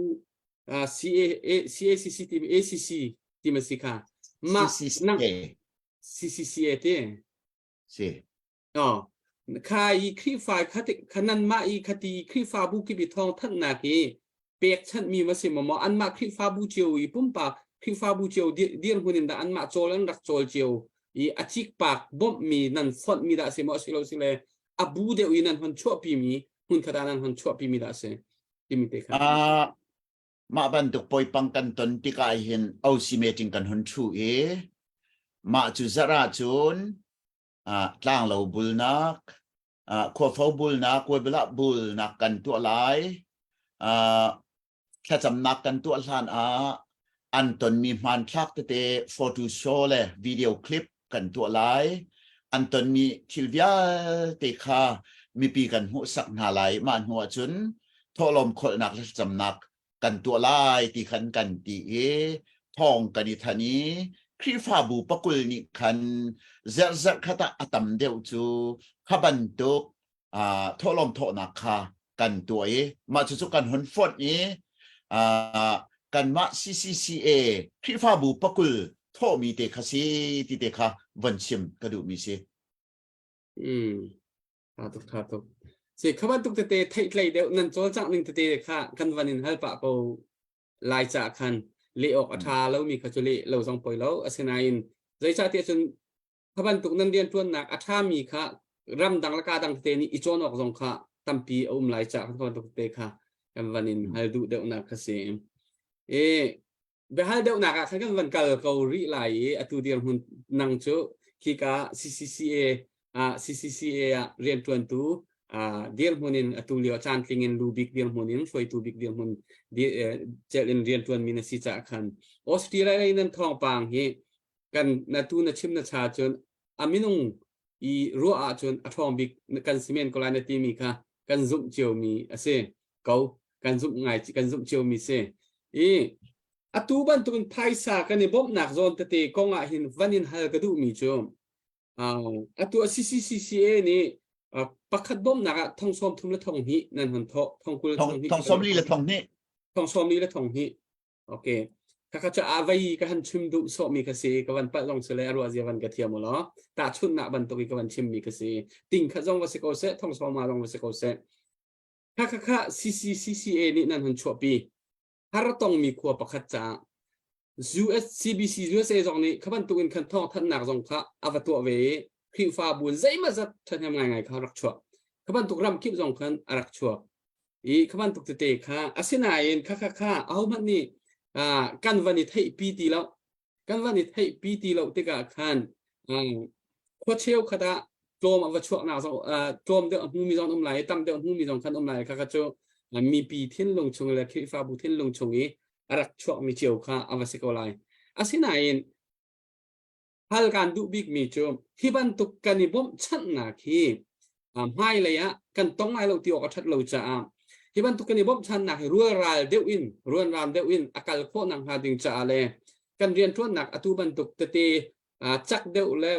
uh, CA, CACC timi ACC timi si kha mah nang CCCA ti
si
oh kha i Khrihfa khati khanan mah i khati Khrihfabu kip i thawng thanhnak i pekchanhmi va si maw maw anmah Khrihfabu cio i pumpak Khrihfabu cio dirhmun in dah anmah cawl an rak cawl cio i a cikpak bawmhmi nan fonhmi dah si maw a si lo si le a bu deuh i nan hon chuahpimi hmunkhat ah nan hon chuahpimi dah si timi te kha.
Uh, mah bantuk poipang kan ton tikah hin OC meeting kan hun thu i mah cu zarh ah cun uh, tlanglo bulnak uh, khuafo bulnak webilah bulnak kan tuah lai uh, thlacamnak kan tuah hlan ah an tonmi hmanthlak tete photo show le video clip kan tuah lai an tonmi thil vialte kha mipi kan hmuhsak hna lai mah hnu ah cun thawhlawm kholhnak le thlacamnak kan tuah lai ti khan kan ti i thawng kan i than i Khrihfabu pakul nih khan zerhzerh khat ah a tam deuh cu kha bantuk uh, thawhlawm thawhnak kha kan tuah i mah cucu kan hun fonh i uh, kanmah CCCA Khrihfabu pakul thawhmi te kha si ti te kha von chim ka duhmi si.
Mm. Tha tuk tha tuk. Si kha bantuk tete theihtlei deuh nan cawlcangh ning tete kha kan van in hal pah ko lai ca khan leh awk a tha lomi kha cu leh lo zong poi lo asinain zeicahtiah cun kha bantuk nan rianṭuannak a ṭhami kha ramdang le kadang tete nih i cawn awk zong kha tampi a um lai ca kha bantuk tete kha kan van in hal duh deuhnak kha si. E biahal deuhnak ah khan kan van kal ko rih lai i atu dirhmun nang cu khika CCCA ah CCCA ah rianṭuantu dirhmun in atu lio caan tling in lu bik dirhmun in hruaitu bik dirhmun celh in rianṭuan mi na si caah khan Australia lei nan thawngpang hi kan na tu na chim na cha cun a minung i ruah ahcun a ṭhawng bik kan si men ko lai na timi kha kan zumh ciomi a si ko kan zumh ngai kan zumh ciomi si i atu bantukin phaisa kan i bawmhnak zawn tete kong ah hin van in hal ka duhmi cu atu a CCCCA nih pakhat bawmhnak ah thong sawm thum le thong hnih nan hon thawh thong kul thong hnih
thong sawm li le thong hnih
thong sawm li le thong hnih Okay. Khakha cu avei ka han chim duh sawhmi ka si ka van palh zong si le a ruah zia van ka thiam u law tahchunhnak bantuk i ka van chimmi ka si ting khat zong va si ko seh thong sawma zong va si ko seh khakha kha CCCCA nih nan hun chuahpi har tongmi khua pakhat caah US CBC USA zong nih kha bantuk in khan thawng thanhnak zong kha a va tuah ve i Khrihfabu zeimah zat ṭhahnem ngaingai kha rak chuah kha bantuk ram kip zong khan a rak chuak i kha bantuk tete kha asinain kha kha kha ahohmanh nih kan van i theihpi ti lo kan van i theihpi ti lo tikah khan khua cheu khat ah tlawm a va chuaknak zong tlawm deuh a hmumi zong um lai tam deuh hmumi zong khan um lai kha kha cu mipi thinlung chung le Khrihfabu thinlung chung i a rak chuakmi cio kha a va si ko lai asinain Hal kan duh bikmi cu hi bantuk kan i bawmhchanhnak hi hmailei ah kan tong lai lo ti awk a ṭhat lo caah hi bantuk kan i bawmhchanhnak hi rualral deuh in ruanram deuh in a kal khawh nakhnga ding caah le kan rianṭuannak atu bantuk tete cak deuh le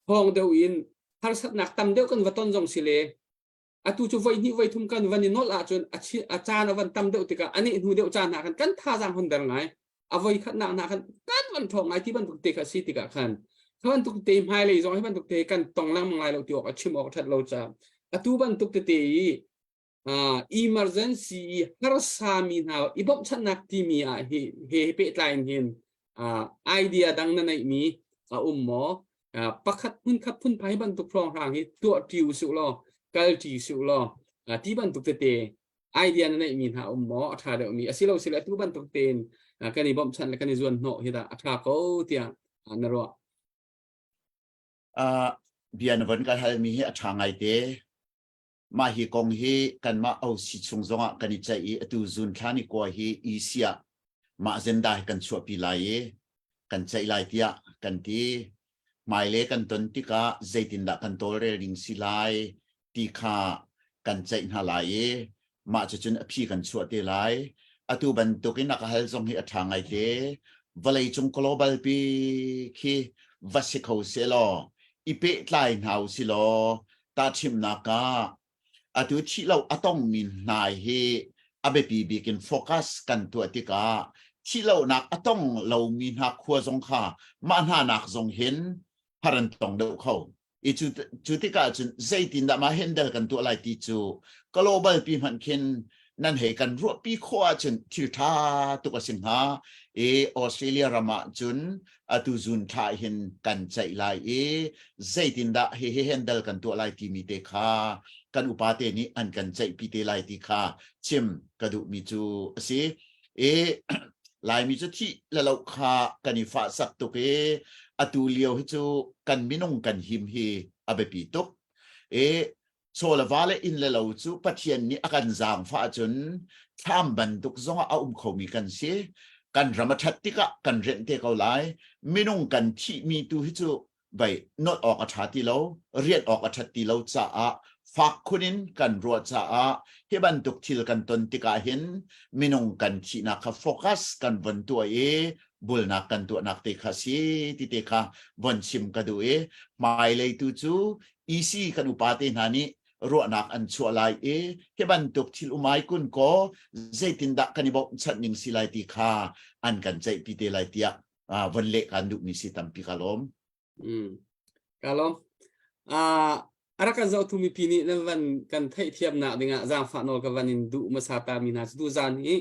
thawng deuh in harsatnak tam deuh kan va ton zong si le atu cu voi hnih voi thum kan van i nolh ahcun a caan a van tam deuh tikah a nih hnu deuh caan hna khan kan thazaang hun der ngai a voi khatnak hna khan kan van ṭhawng ngai ti bantuk te kha si tikah khan kha bantuk te hmailei zong hi bantuk te kan tong lengmang lai lo ti awk a chim awk a ṭhat lo caah atu bantuk tete i emergency i harsami hna i bawmhchanhnak timi ah hi he pehtlai in hin idea dang na neihmi a um maw pakhat hmunkhat phunphai bantuk hrawnghrang hi tuah ṭi usih law kal ṭi usih law ti bantuk tete idea na neihmi hna um maw a ṭha deuhmi asilo sile atu bantuk tein kan i bawmhchanh le kan i zuan hnawh hi dah a ṭha ko tiah na ruah
bia na von ka halmi hi a ṭha ngai te Mah hi kong hi kanmah OC chung zongah kan i ceih i atu zun thla ni kua hi EC ah mah agenda hi kan chuahpi lai i kan ceih lai tiah kan ti. Hmailei kan ton tikah zeitindah kan tawlrel ding si lai ti kha kan ceih hna lai i mah cucun a phi kan chuah te lai. Atu bantukin a ka hal zong hi a ṭha ngai te. Vawleicung global pi khi va si kho sehlaw i pehtlai hna usih law Tahchimhnak ah, atu thih lo a tongmi hna hi a biapi bik in focus kan tuah tikah thihlohnak a tong lomi hna khua zong kha mah hna nak zong hin har an tong deuh kho. I cu, cu tikah cun zeitindah mah handle kan tuah lai ti cu global pi hmanh khin nan hei kan ruahpi khawh ahcun thil ṭha tuk a si hnga. I Australia ram ah cun atu zun thla hin kan ceih lai i zeitindah hihi handle kan tuah lai timi te kha kan upa te nih an kan ceihpi te lai ti kha chim ka duhmi cu a si. I Laimi cu thih le loh kha kan i fahsak tuk i atu lio hi cu kan minung kan him hi a biapi tuk. I chaw le va le inn le lo cu Pathian nih a kan zaangfah ahcun thlam bantuk zongah a um khomi kan si. Kan ram a ṭhat tikah kan rianh te ko lai. Minung kan thihmi tu hi cu vai nolh awk a ṭha ti lo, rianh awk a ṭhat ti lo caah fak khun in kan ruah caah hi bantuk thil kan ton tikah hin minung kan thihnak kha focus kan von tuah i bulnak kan tuahnak te kha si ti te kha von chim ka duh i hmailei tu cu EC kan upa te hna nih ruahnak an chuah lai i hi bantuk thil umai kun kaw zeitindah kan i bawmhchanh ning si lai ti kha an kan ceihpi te lai tiah von leh kan duhmi si tampi ka lawm.
Mm. Ka lawm. Uh, a rak kan zohtu mipi nih nan van kan theihthiamnak dingah zaangfah nawl ka van in duh hmasa ta mi hna cu tu zan hi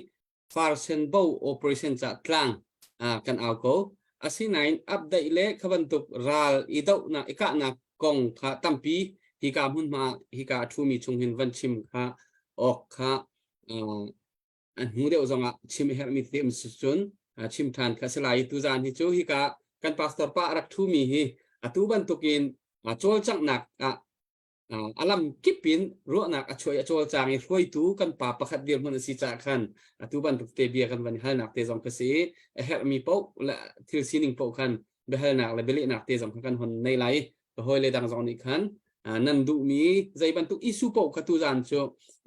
Farsen Bo operation ca tlang kan au ko. Asinain update le kha bantuk ral i dohnak i kahnak kong kha tampi hika hmunhma hika a ṭhumi chung hin van chim kha awk kha a hnu deuh zongah chim a herhmi tete um si cun chim ṭhan kha si lai. Tuzaan hi cu hika kan pastor pa a rak ṭhumi hi atu bantukin cawlcanghnak ah a lam kip in ruahnak a chuai a cawlcang i hruaitu kan pa pakhat dirhmun a si caah khan atu bantuk te bia kan van halnak te zong ka si a herhmi paoh le thil sining paoh khan biahalnak le bialehnak te zong kha kan hon nei lai ka hawi le dang zong nih khan nan duhmi zei bantuk issue paoh kha tuzan cu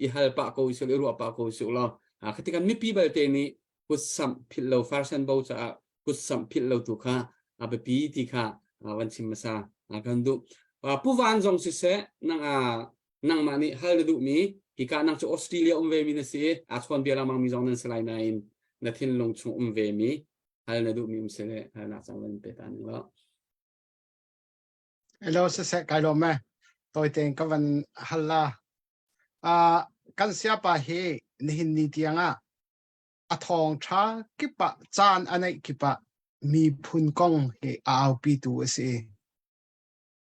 i hal pah ko usul i ruah pah ko usul law khati kan mipi balte nih kutsamh philh lo farsan bo caah kutsamh philh lo tu kha a biapi ti kha van chim hmasa kan duh. Pu Van zong siseh nang nangmah nih hal na duhmi hika nang cu Australia um ve mi na si a chawn bia lengmang mi zong nan si lai nain na thinlung chung um ve mi hal na duhmi um sile halnak cang van pe ta ning lo.
Hello siseh kai lawm e toi tein ka van hal la. Uh, kan siapa hi nihin ni tiang ah a thawngṭha kip ah caan a neih kip ah miphun kong hi a aupitu a si.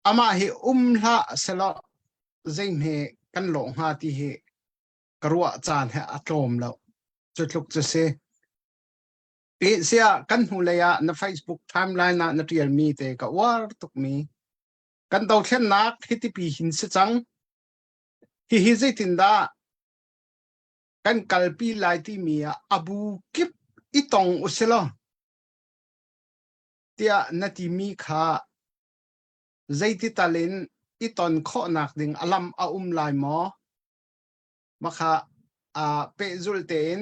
Amah hi um hlah selaw zeihme kan lawh hnga ti hi ka ruah caan he a tlawm lo. Cu tluk cu si. I sia kan hnulei ah na Facebook timeline ah na ṭialmi te ka uar tukmi. Kan dothlennak hitipi hin si cang. Hihi zeitindah kan kalpi lai timi ah a bu kip i tong usilaw tiah na timi kha zeiti tal in i ton khawhnak ding a lam a um lai maw? Makha uh, pehzulh tein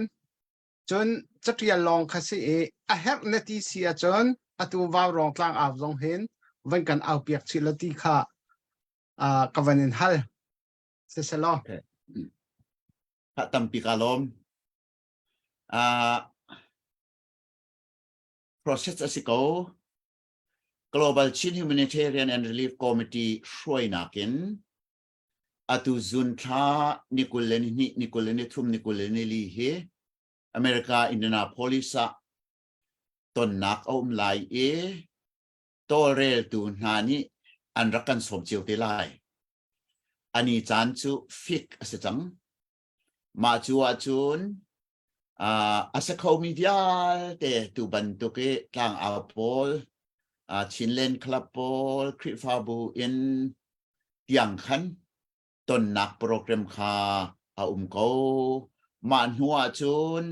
cun catial lawng kha si i a herh na ti si ahcun atu vaurawng tlang au zong hin van kan au piak chih lo ti kha uh, ka van in hal. Siselaw.
Okay. Tampi ka lawm. Uh, process a si ko. Global Chin Humanitarian and Relief Committee hruainak in atu zun thla ni kul le ni hnih, ni kul le ni thum, ni kul le ni li hi America Indianapolis ah tonnak a um lai i tawlreltu hna nih an rak kan sawm cio te lai. Ani caan cu fik a si cang. Mah cu ahcun uh, a si khomi vialte tu bantuk i tlangau pawl, uh, Chinland Club pawl, Khrihfabu in tiang khan tonnak program kha a um ko. Mah hnu ahcun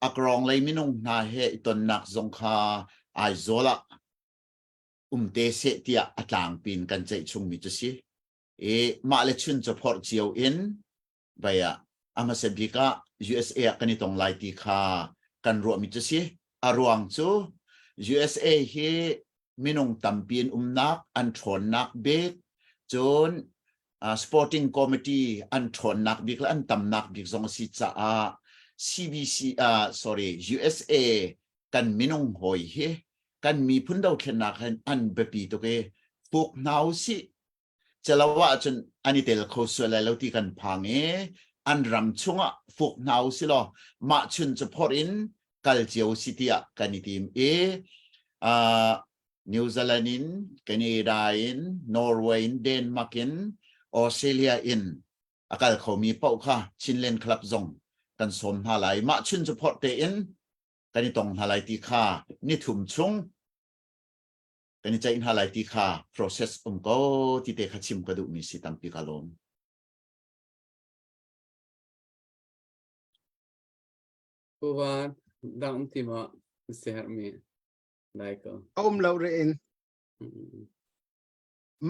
a krong lei minung hna he i tonnak zong kha Aizawl ah um te seh tiah a tlangpi in kan ceih chungmi cu si. I mah le chun cu phorh cio in vai ah a hmasa bik ah USA ah kan i tong lai ti kha kan ruahmi cu si. A ruang cu USA hi minung tampi in umnak an ṭhawnnak bik cun uh, sporting committee an ṭhawnnak bik le an tamnak bik zong a si caah CBC uh, sorry USA kan minung hawi hi kan miphun dothlennak hin an biapi tuk i fuk hna usih celo ahcun an i tel kho sual lai lo ti kan phang i. an ram chungah fuk hna u si law mah chun cu phorh in kal cio si tiah kan i tim i New Zealand in Canada in Norway in Denmark in Australia in a kal khomi paoh kha Chinland Club zong kan sawm hna lai. Mah chun cu phorh tein kan i tong hna lai ti kha nithum chung kan i ceih hna lai ti kha process um ko ti te kha chim ka duhmi si tampi ka lawm.
Puvan dang ti ma si herhmi lai ko.
Um lo re in.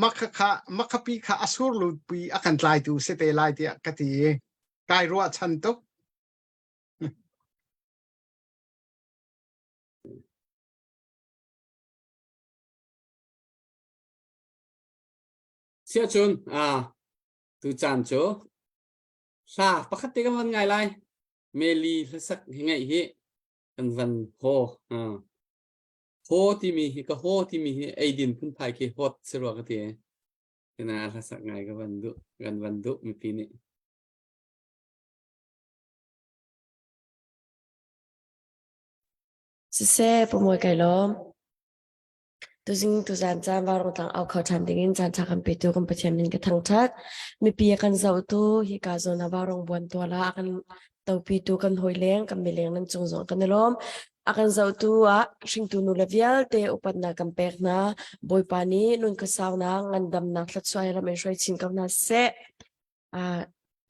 Makha kha makhapi kha asur lut pi a kan tlaitu si te lai tiah ka ti i kai ruah chan tuk.
Siahcun tu caan cu hla pakhat te kan van ngai lai. Meli hlasak hi ngaih hi kan van haw. Haw timi hi ka haw timi hi eidin phunphai khi hawt si rua ka ti. Tina hlasak ngai ka van duh kan van duh mipi nih.
Siseh, pumoi kai lawm. Tuzing tuzan caan Vaurawng tlang au kho ṭhan dingin caan ṭha kan petu kan Pathian min ka thangṭhat. Mipi a kan zohtu hika zawn ah Vaurawng buan tual ah a kan topitu kan hawileng kan mileng nan cung zong kan i lawm. A kan zohtu ah hringtu nu le vialte upatnak kan pek hna. Bawipa nih nun khuasaunak ngandamnak thluachuah he ram in hruai chin ko hna seh.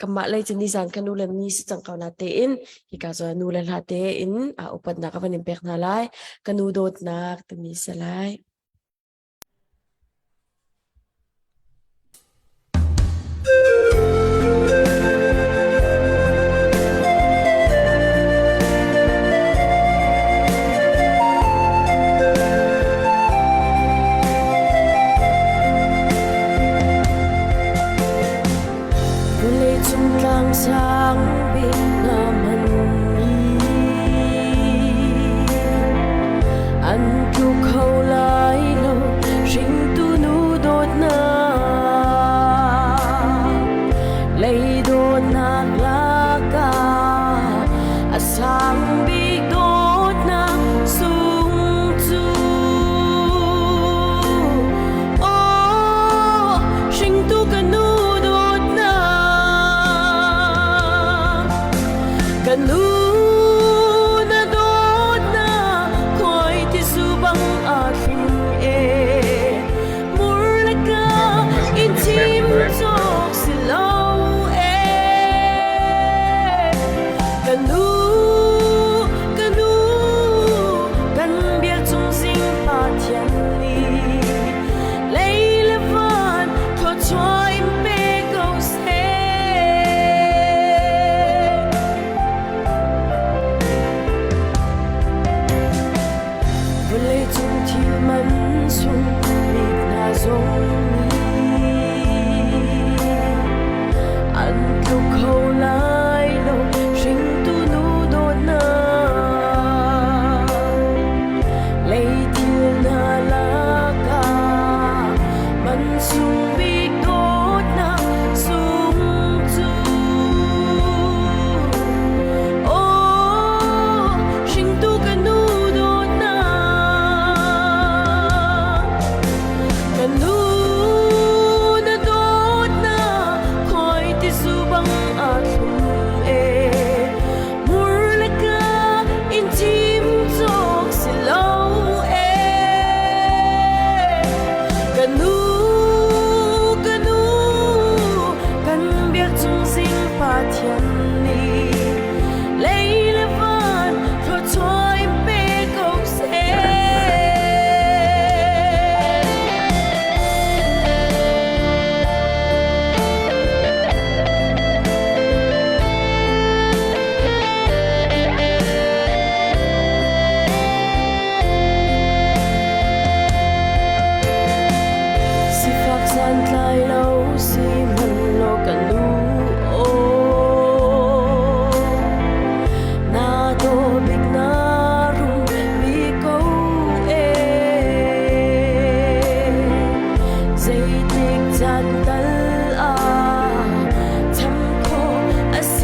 Kanmah lei cu nizan kan nu le ni si cang ko na tein hika zawn nu le hla tein upatnak ka van in pek hna lai. Ka nu dawtnak timi si lai. Vawleicung tlangsang bik na hmanmi an tlu kho lai lo hringtu nu dawtnak lei dawtnak lakah a sang bik dawtnak sung cu. Aw, hringtu ka nu dawtnak, ka nu na dawtnak khuai tizu bang aa thling e. Mur le ka in thim cawk si lo e. Ka nu, ka nu, kan bia cung zing Pathian nih lei le van thluachuah in pe ko seh. Vawleicung thil man sung bik hna zong nih an tluk kho lai lo hringtu nu dawtnak leithil hna lakah man sung bik dawtnak sung cu. Aw, hringtu ka nu dawtnak, ka nu na dawtnak khuai tizu bang aa thlum e. Mur le ka in thim cawk si lo e. Ka nu, ka nu, kan biak cung zing Pathian nih lei le van thluachuah in pe ko seh. Sifak santlai lo si hmanh law ka nu aw na daw bik na rum bik ko e zeitik caan tal ah cham khawh a si.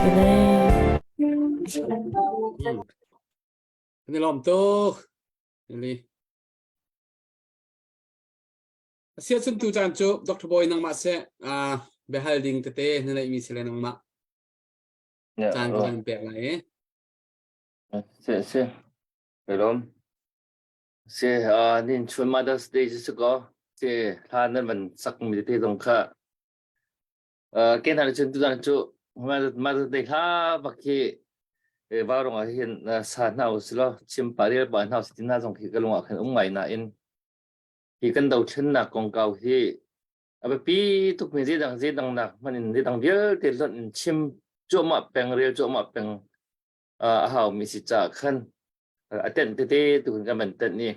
Amen.
Kan i lawm tuk. Lily. Asia cun tu caan cu Dr. Boy nangmah seh uh, biahal ding tete na neihmi si le nangmah caan ka kan pek lai i.
Si si. Ka lawm. Si uh, nin chun Mother's Day si ko. Si hla nan van sak mi tete zong kha Ke hna cun tuzan cu Mother's Day hla bak hi vaurawng ah hin sa hna u silaw chim pah rel pah hna usih ti hna zong khi ka lung ah khan um ngai nain hi kan dothlennak kongkau hi a biapi tukmi zeidang zeidang nak hmanh in zeidang vialte hlonh in chim cuahmah peng rel cuahmah peng a haumi si caah khan a tenh tete tu kan van tenh i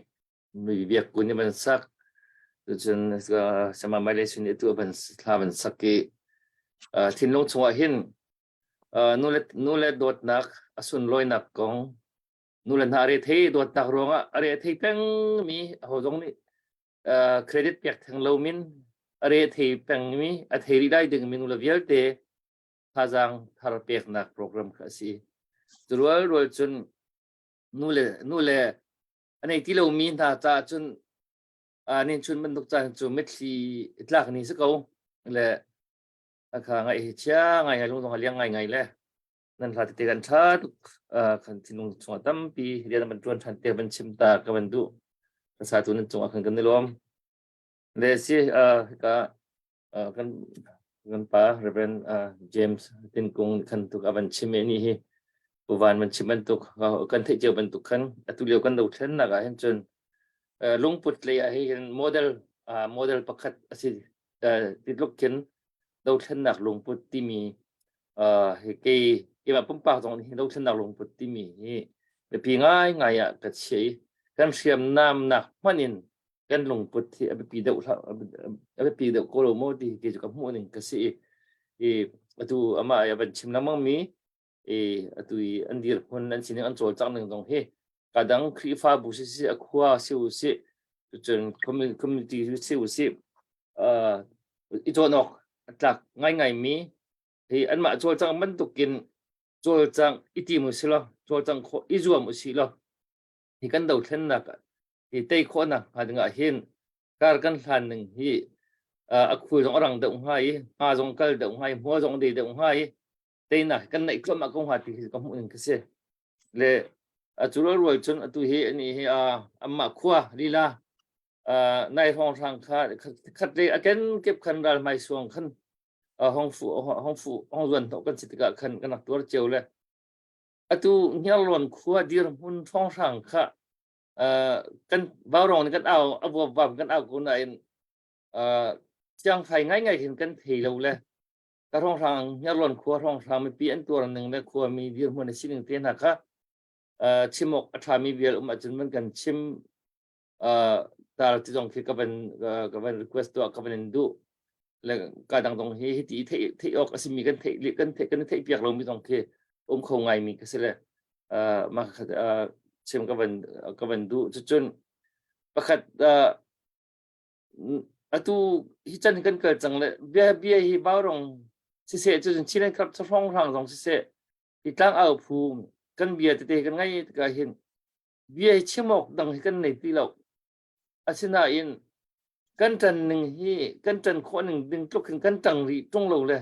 mi biak kun i van sak tucun sama Malaysia nih tu van thla van sak i thinlung chungah hin nu le nu le dawtnak a sunlawinak kong nu le hna are thei dawtnak ruangah are thei peng mi aho zong nih credit pek theng lo min are thei peng mi a thei rih lai ding mi nu le vialte thazaang thar peknak program kha a si rual rual cun nu le nu le a nei ti lomi hna caah cun nin chun bantuk caan cu mitthli tlak ni si ko le akha ngai hi chia ngai ngai lung zong a liang ngai ngai le nan hla tete kan tha tuk kan thinlung chungah tampi rian ban tuan than te ban chim ta ka ban duh ka sa tu nan cungah khan kan ni lawm le si ka kan kan pa Reverend James Tinkung khan tuk avan chim e ni hi puvan man chim bantuk kan theih cio bantuk khan atu lio kan dothlennak ah hin cun lungput lei ah hin model model pakhat asi titluk khin dothlennak lungput timi hi kei keimah pumpak zong nih dothlennak lungput timi hi biapi ngai ngai ah ka chia i kan hriamnam nak hmanh in kan lungput hi a biapi deuh a biapi deuh ko lo maw ti hi cu ka hmuh ning ka si i atu amah a van chim lengmang mi i atu i an dirhmun an sining an cawlcangh ning zong hi kadang Khrihfabu si si a khua si u si cun community si u si i cawn awk a tlak ngaingai mi hi anmah cawlcang bantukin cawlcang i tim u si law cawlcang khawh i zuam u si law hi kan dothlennak hi tei khawhnak hnga dingah hin kar kan hlan ning hi a khul zong a rang deuh hnga i hma zong kal deuh hnga i hmual zong de deuh hnga i teinak kan neih tluahmah ko hnga ti hi ka hmuh ning ka si le a cu rual cun atu hi ani hi amah khua lila nai hrawng hrang kha khat le a ken kep khan ral hmai suang khan hong fu hong fu hong zuan hnawh kan si tikah khan kan rak tuar cio le atu Hniarlawn khua dirhmun hrawnghrang kha kan vaurawng nih kan au a vuapvam kan au ko nain siangfai ngaingai hin kan thei lo le ka hrawnghrang Hniarlawn khua hrawnghrang mipi an tuar ning le khuami dirhmun a sining te hna kha chim awk a ṭhami vial um ahcun man kan chim tar ti zong khi ka van ka van request tuah ka van in duh le ka dang zong hi hiti theih theih awk a simi kan theih kan theih kan theih piak lomi zong khi um kho ngai mi ka si le mah kha chim ka van ka van duh cucun pakhat atu hi chan kan kal cang le bia bia hi baurong siseh cucun Chilen Club hrawng hrang zong siseh hi tlang au phu kan bia tete kan ngai tikah hin bia hi chim awk dang hi kan nei ti lo. Asinain kan ṭan ning hi kan ṭan khawh ning ding tluk hin kan ṭang rih ṭung lo le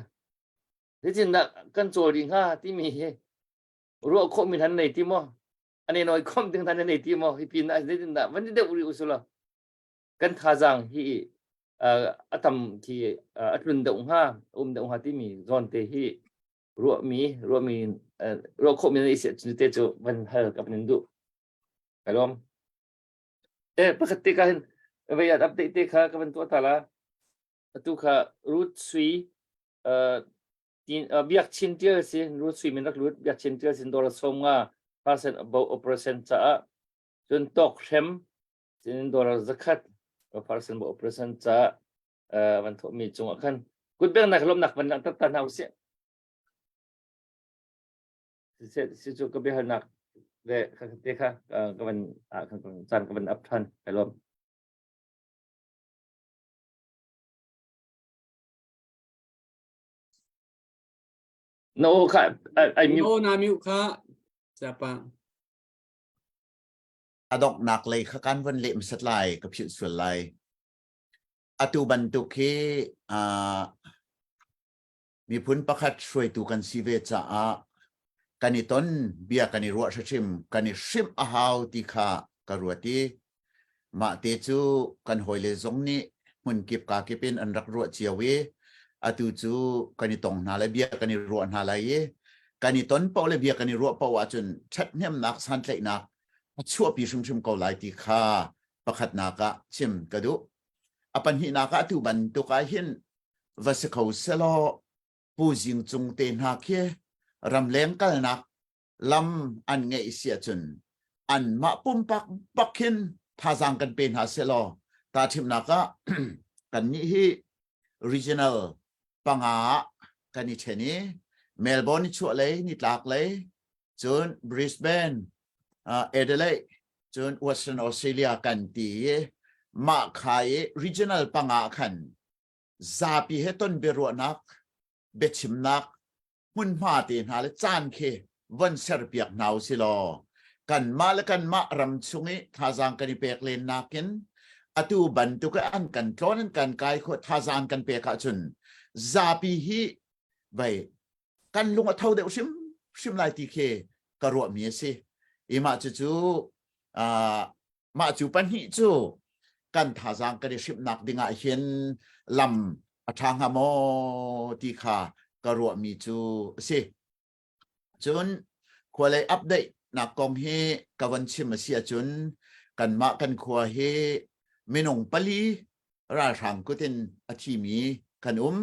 zeitindah kan cawl rih hnga timi hi ruah khawhmi han nei ti maw? Ane noi khom ding han nei ti maw? Hi pin ah zeitindah van ti deuh rih usulaw kan thazaang hi a tam khi a tlun deuh hnga um deuh hnga timi zawn te hi ruahmi ruahmi ruah khawhmi na i cu te cu van hal ka van in duh ka lawm eh pakhat te ka hin vei at update te kha ka van tuah ta la atu kha root sui tin biak chin tial sin root sui min rak lut biak chin tial sin dollar som nga percent about operation caah cun tok hrem sin dollar zakhat percent about operation caah van thawhmi cungah khan kutbengnak lawmhnak van langhter ta hna usih. Si cu ka biahalnak le te kha ka van caan ka van up than kai lawm. Na aw kha ai mute.
Aw na mute kha. Siapa.
A donghnak lei kha kan von leh hmasat lai ka philh sual lai. Atu bantuk hi uh, miphun pakhat hruaitu kan si ve caah kan i ton bia kan i ruah hrim kan i hrimh a hau ti kha ka ruat i mah te cu kan hawile zong nih hmun kip ka kip in an rak ruah cio i atu cu kan i tong hna lai bia kan i ruah hna lai i kan i ton paoh le bia kan i ruah paoh ahcun ṭhathnemnak santlaihnak a chuahpi hrimhrim ko lai ti kha pakhatnak ah chim ka duh. A pahnihnak ah atu bantuk ah hin va si kho selaw Pu Zing Cung te hna khi ramleng kalnak lam an ngeih si ahcun anmah pumpak bak hin thazaang kan pe hna selaw tahchimnak ah kannih hi regional panga ah kan i ṭhen i Melbourne nichuah lei nitlak lei cun Brisbane uh, Adelaide cun Western Australia kan ti i mah kha i regional panga khan zapi he ton biaruahnak biachimnak hmunhma te hna le caan khi von serpiak hna u si law kanmah le kanmah ram chung i thazaang kan i pek len nakin atu bantuk an kan tlawn an kan kai kho thazaang kan pek ahcun zapi hi vai kan lung a tho deuh hrim hrim lai ti khi ka ruahmi a si i mah cucu mah cu pahnih cu kan thazaang kan i hrimhnak dingah hin lam a ṭha hnga maw ti kha ka ruahmi cu a si. Cun khualei update nak kong hi ka von chim a si ahcun kanmah kan khua hi minung pali ralhrang kut in a thimi kan um.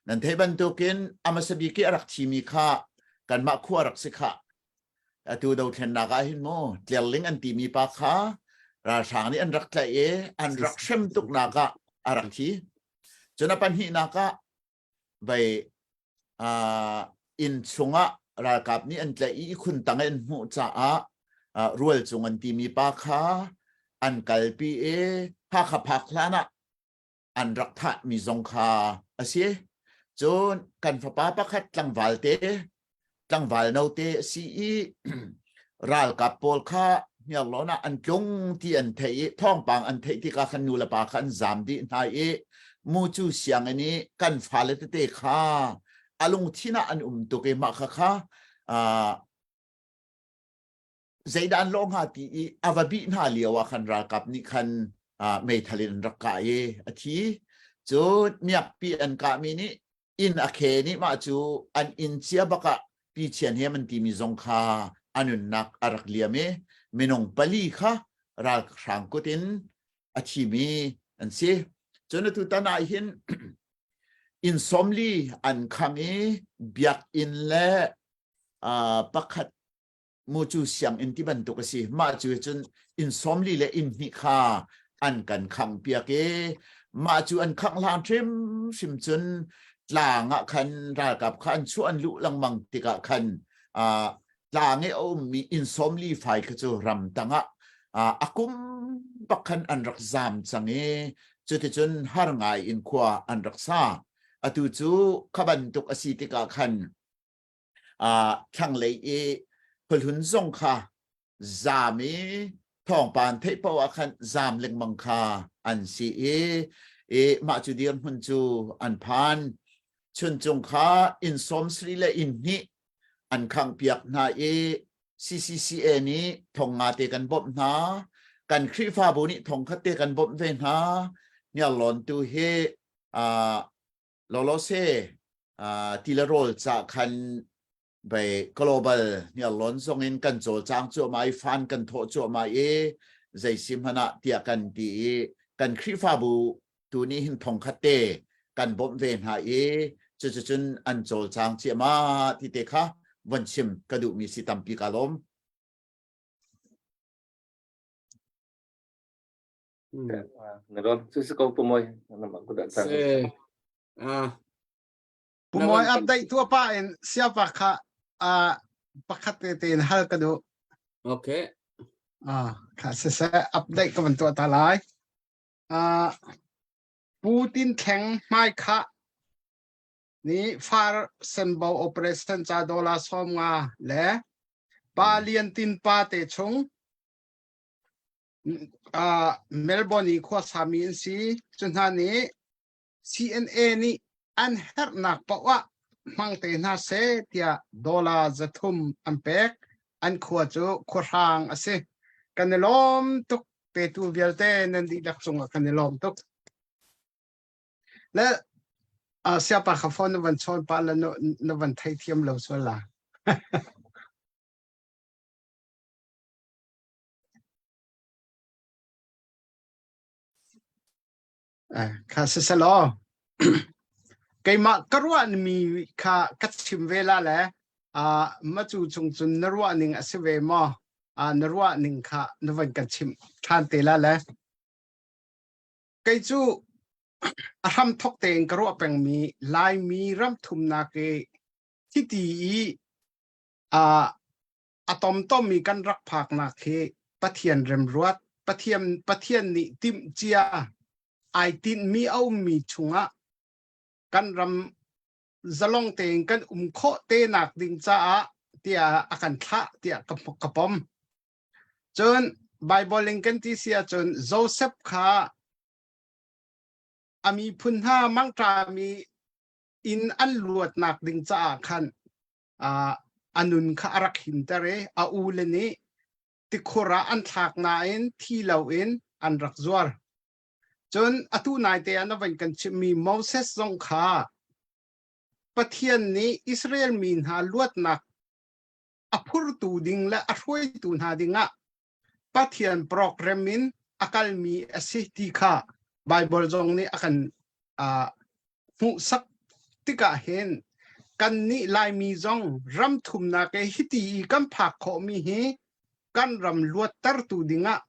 Nan theih bantukin a hmasa bik i a rak thimi kha kanmah khua rak si khah. Atu dothlennak ah hin mu tlerling an timi pa kha ralhrang nih an rak tlaih i an rak hrem tuknak ah a rak thi. Cun a pahnihnak ah vei uh, inn chungah ralkap nih an tlaih i ihkhun tang in hmuh caah uh, rual cung an timi pa kha an kalpi i Hakha phak hlan ah an rak thahmi zong kha a si. Cun kan fapa pakhat tlangval te tlangval note a si i ralkap pawl kha hniarlawn ah an tlung ti an theih i thawngpang an theih tikah khan nu le pa kha an zam dih hna i mucu sianginn i kan fale tete kha a lungthin ah an um tuk i mah kha kha zeidah an lawh hnga ti i a va bih hna lio ah khan ralkap nih khan meithal in an rak kah i a thi. Cun miakpi an kahmi nih inn a khe nih mah cu an inn cia bak ah pi chian he an timi zong kha a nunnak a rak liam i minung pali kha ralhrang kut in a thimi an si. Cun atu tan ah hin inn sawmli an khang i biakinn le pakhat mu cu sianginn ti bantuk a si. Mah cu cun inn sawmli le inn hnih kha an kan khang piak i mah cu an khangh hlan hrimhrim cun tlang ah khan ralkap kha an chuah an luh lengmang tikah khan tlang i a ummi inn sawmli fai kha cu ramtang ah a kum bak khan an rak zaam cang i cuticun har ngai in khua an rak sa. Atu cu kha bantuk a si tikah khan thlanglei i khuahlun zong kha zaam i thawngpang theih paoh ah khan zaam lengmang kha an si i i mah cu dirhmun cu an phan. Chuncung kha inn sawmsarih le inn hnih an khanghpiak hna i CCCA nih thong nga te kan bawmh hna. Kan Khrihfabu nih thong khat te kan bawmh ve hna. Hniarlawn tu hi uh, lawlawse ti le rawl ca khan bei global hniarlawn zong in kan cawlcang cuahmah i fan kan thawh cuahmah i zei si hmanh ah tiah kan ti i kan Khrihfabu tu nih hin thongkhat te kan bawmh ve hna i cuticun an cawlcang ciahmah ti te kha von chim ka duhmi si tampi ka lawm.
Na lawm cu si ko Pumawi na mah kut ah cang.
Se. Ah.
Pumawi update tu pa in siapa kha ah pakhat te te in hal ka duh.
Okay.
Ah, kha se se update ka van tuah ta lai. Ah, Putin thleng hmai kha. Nih far senbo operation ca dollar 50 le pa Lian Tin pa te chung uh, Melbourne i khuasami an si. Cu hna nih CNA nih an herhnak paoh ah hmang te hna seh tiah dollar 300 an pek. An khua cu khuahrang a si. Kan i lawm tuk petu vialte nan dihlak cungah kan i lawm tuk. Le uh, siapa kha phone na van chawn pa la na van thei thiam lo sual la. Kha siselaw keimah ka ruahmi kha ka chim ve la le uh, macu chung cun na ruah ning a si ve maw? Uh, na ruah ning kha na van kan chim ṭhan te la le kei cu a hram thok tein ka ruah pengmi Laimi ram thumnak i hiti i uh, a tomtom i kan rak phaknak hi Pathian remruat Pathian Pathian nih timh cia ai tinhmi a ummi chungah kan ram zalong tein kan um khawh te nak ding caah tiah a kan thlah tiah ka, ka pom. Cun Bible in kan ti si ahcun Joseph kha a miphun hna mangṭami in an luatnak ding caah khan a nun kha a rak himter i a ule nih tikhur ah an thlak nain thi loin an rak zuar. Cun atu naite ah na van kan chimhmi Moses zong kha Pathian nih Israel mi hna luatnak a phurtu ding le a hruaitu hna dingah Pathian program in a kalmi a si ti kha Baibal zong nih a kan uh, hmuhsak tikah hin kannih Laimi zong ram thumnak e hiti i kan phak khawhmi hi kan ram luattertu dingah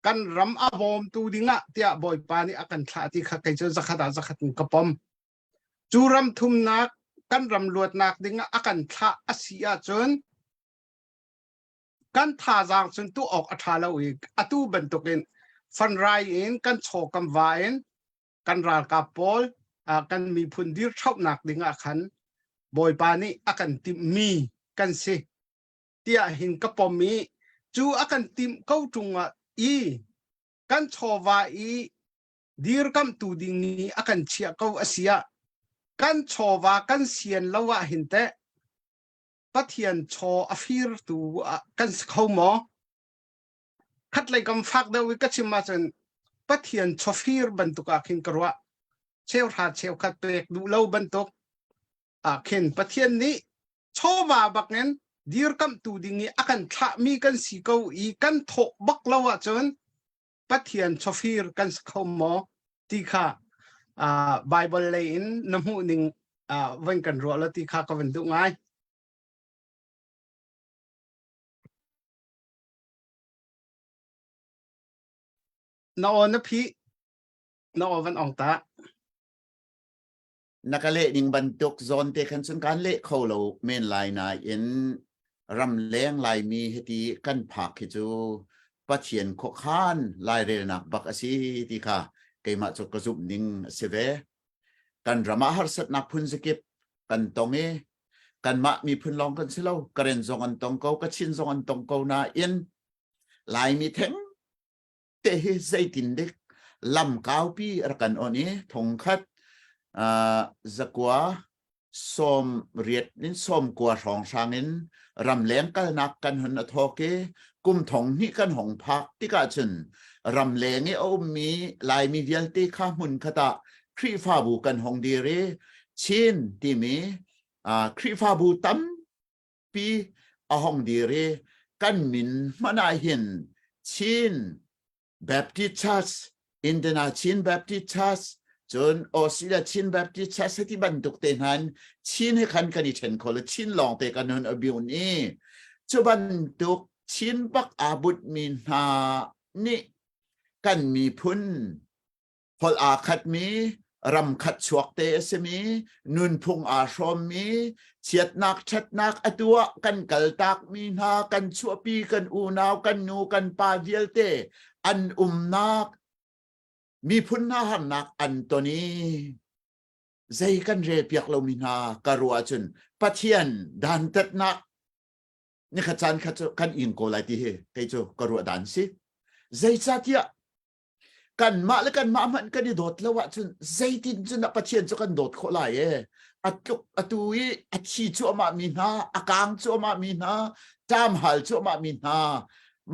kan ram a bawmtu dingah tiah Bawipa nih a kan thlah ti kha kei cu zakhat ah zakhat in ka pom. Cu ram thumnak kan ram luatnak dingah a kan thlah a si ahcun kan thazaang cun tuah awk a ṭha lo i atu bantukin fanrai in kan chaw kan va in kan ralkap pawl kan miphun dirṭhohnak ding ah khan Bawipa nih a kan timhmi kan si tiah hin ka pom i cu a kan timh ko ṭung ah i kan chawva i dirkamhtu ding nih a kan chiah ko a si ah kan chawva kan sian lo ah hin teh Pathian chaw a firtu kan si kho maw? Khatlei kam fak deuh i ka chim ahcun Pathian chawfir bantuk ah khin ka ruah. Cheuhra cheukhat pek duh lo bantuk ah khin Pathian nih chawva bakin dirkamhtu ding i a kan thlahmi kan si ko i kan thawh bak lo ahcun Pathian chawfir kan si kho maw ti kha uh, Bible lei in na hmuh ning uh, van kan ruah lo ti kha ka van duh ngai. Na aw na phi na aw van ong ta.
Na ka leh ning bantuk zawn te khan cun kan leh kho lo men lai nain ramleng Laimi hiti kan phak hi cu Pathian khuakhan lairelnak bak a si ti kha keimah cu ka zumh ning a si ve. Kan ram ah harsatnak phun zakip kan tong i kanmah miphun lawng kan si lo Karen zong an tong ko Kachin zong an tong ko nain Laimi theng te hi zeitin dik lam kaupi rak kan on i thongkhat zakua sawm riat in sawm kua hrawng hrang in ramleng kalnak kan hun a thawk i kum thong hnih kan hong phak tikah cun ramleng i a ummi Laimi vialte kha hmun khat ah Khrihfabu kan hong dir i Chin timi Khrihfabu tam pi a hong dir i kan min hmanh ah hin Chin Baptist Church Indiana Chin Baptist Church cun Australia Chin Baptist Church ti bantuk te hna in Chin he khan kan i then kho lo Chin lawng te kan hun abiun i cu bantuk Chin bak aa butmi hna nih kan miphun holh aa khatmi ram khat chuak te a simi nunphung aa hrawmmi chiatnak ṭhatnak a tuah kan kaltakmi hna kan chuahpi kan unau kan nu kan pa vialte an umnak miphun hna harnak an ton i. Zei kan rel piak lomi hna ka ruah ahcun Pathian dantatnak nikhat caan khat cu kan ing ko lai ti hi kei cu ka ruah dan si. Zeicahtiah kanmah le kanmah hmanh kan i dawt lo ahcun zeitin cun dah Pathian cu kan dawt khawh lai e a tluk atu i a thi cuahmah mi hna a kang cuahmah mi hna ṭam hal cuahmah mi hna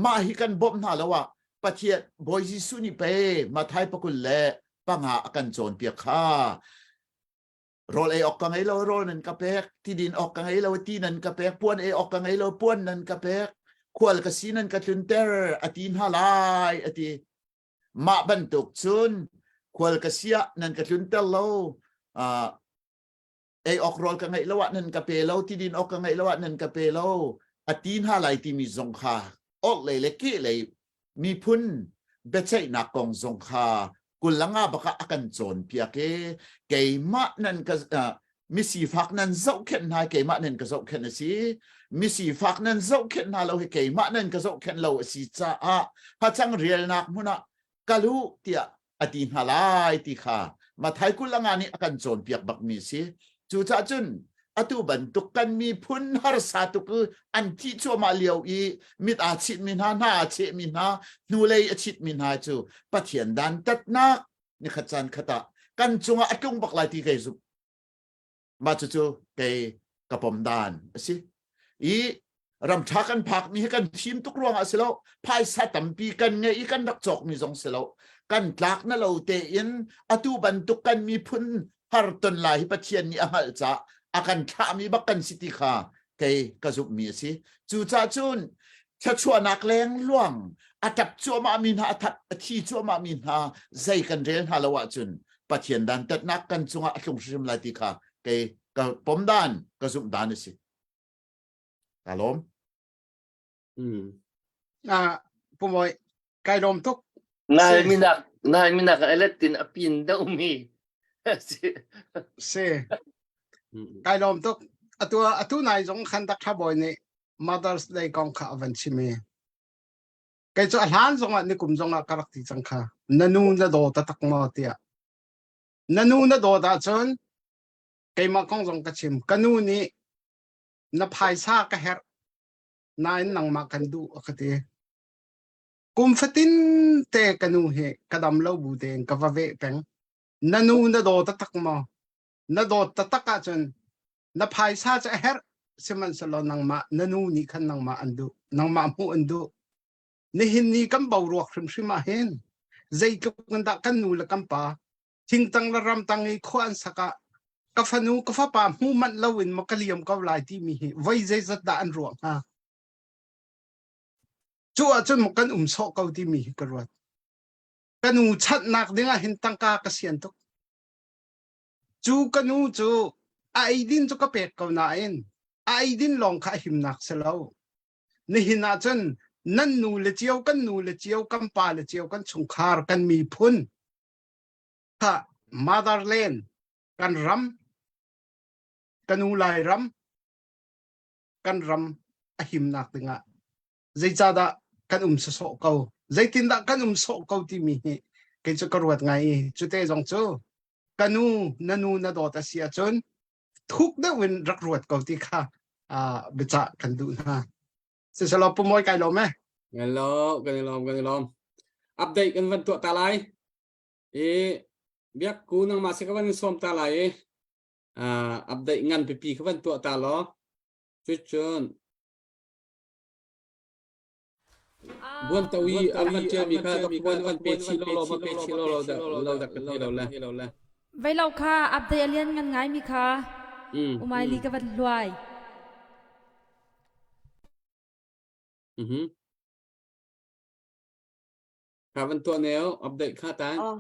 mah hi kan bawmh hna lo ah Pathian Bawi Jesuh nih pei Mathai pakul le panga a kan cawnpiak kha rawl ei awk ka ngei lo rawl nan ka pek ti din awk ka ngei lo ti nan ka pek puan ei awk ka ngei lo puan nan ka pek khual ka si nan ka tlunter a ti hna lai a ti mah bantuk cun khual ka si ah nan ka tlunter lo uh, ei awk rawl ka ngeih lo ah nan ka pe lo ti din awk ka ngeih lo ah nan ka pe lo a ti hna lai timi zong kha orhlei le kehlei miphun biaceihnak kong zong kha kulanga baka a kan cawnpiak i keimah nan ka uh, misifak nan zohkhenh hna keimah nan ka zohkhenh a si misifak nan zohkhenh hna lo hi keimah nan ka zohkhenh lo a si caah hacang rialnak hmun ah kal u tiah a ti hna lai ti kha Mathai kulanga nih a kan cawnpiak bakmi si. Cucaah cun atu bantuk kan miphun harsa tuk an thih cuahmah lio i mit aa chitmi hna hna aa chehmi hna hnulei a chitmi hna cu Pathian dantatnak nikhat caan khat ah kan cungah a tlung bak lai ti kei zumh. Mah cucu kei ka pom dan a si. I ramṭha kan phakmi hi kan fim tuk ruangah si lo phaisa tampi kan ngei i kan rak cawkmi zong si lo kan tlak na lo tein atu bantuk kan miphun har ton lai hi Pathian nih a hngalh caah a kan thlahmi bak kan si ti kha kei ka zumhmi a si cucaah cun thluachuahnak leng luang a tap cuahmah mi hna a that a thi cuahmah mi hna zei kan rel hna lo ahcun Pathian dantatnak kan cungah a tlung hrimhrim lai ti kha kei ka pom dan ka zumh dan a si ka lawm
Mm.
Ah, Pumawi, kai lawm tuk.
Nai minak nai minak electin a pin deuh mi si.
Si.
Mm.
Kai lawm tuk. Atu atu nai zong khan dak tha boy nih Mother's Day kong kha a van chim i. Kei cu a hlan zong ah nikum zong ah ka rak ti cang kha. Na nu na daw taktak maw tiah. Na nu na dawt ahcun keimah kong zong ka chim. Ka nu nih na phaisa ka herh nain nangmah kan duh a ka ti. Kum fatin te ka nu hi ka dam lo bu tein ka va veh peng. Na nu na daw taktak maw? Na dawt taktak ahcun na phaisa cu a herh sihmanhsehlaw nangmah na nu nih khan nangmah an duh nangmah hmuh an duh nihin ni kan boruak hrimhrim ah hin zeitluk in dah kan nu le kan pa thingtang le ramtang i khua an sak ah ka fanu ka fapa hmu manh lo in maw ka liam ko lai timi hi voi zeizat dah an ruah hnga cu ahcun maw kan um sawh ko timi hi ka ruat ka nu chanhnak ding ah hin tangka ka sian tuk Cu ka nu cu a eidin cu ka pek ko nain a eidin lawng kha a himnak si lo. Nihin ah cun nan nu le cio kan nu le cio kan pa le cio kan chungkhar kan miphun kha motherland kan ram ka nu Lairam kan ram a himnak dingah zeicahdah kan um sawsawh ko zeitindah kan um sawh ko timi hi kei cu ka ruat ngai i cute zong cu ka nu na nu na dawt a si ahcun thuk deuh in rak ruat ko ti kha biacah kan duh hna siselaw pumawi kai lawm e
Hello, kan i lawm, kan i lawm. Update kan van tuah ta lai. I biak ku nangmah si ka van in sawm ta lai i update ngan pipi ka van tuah ta law. Cucun Buan to i an van ṭialmi kha document van pe chih lawlaw ma pe chih lawlaw dah lo dah ka thei lo le.
Vei lo kha update a lian ngan ngai mi kha
Mm.
umai li ka van hluai.
Mhm. Kha van tuah neo update kha tan.
Oh.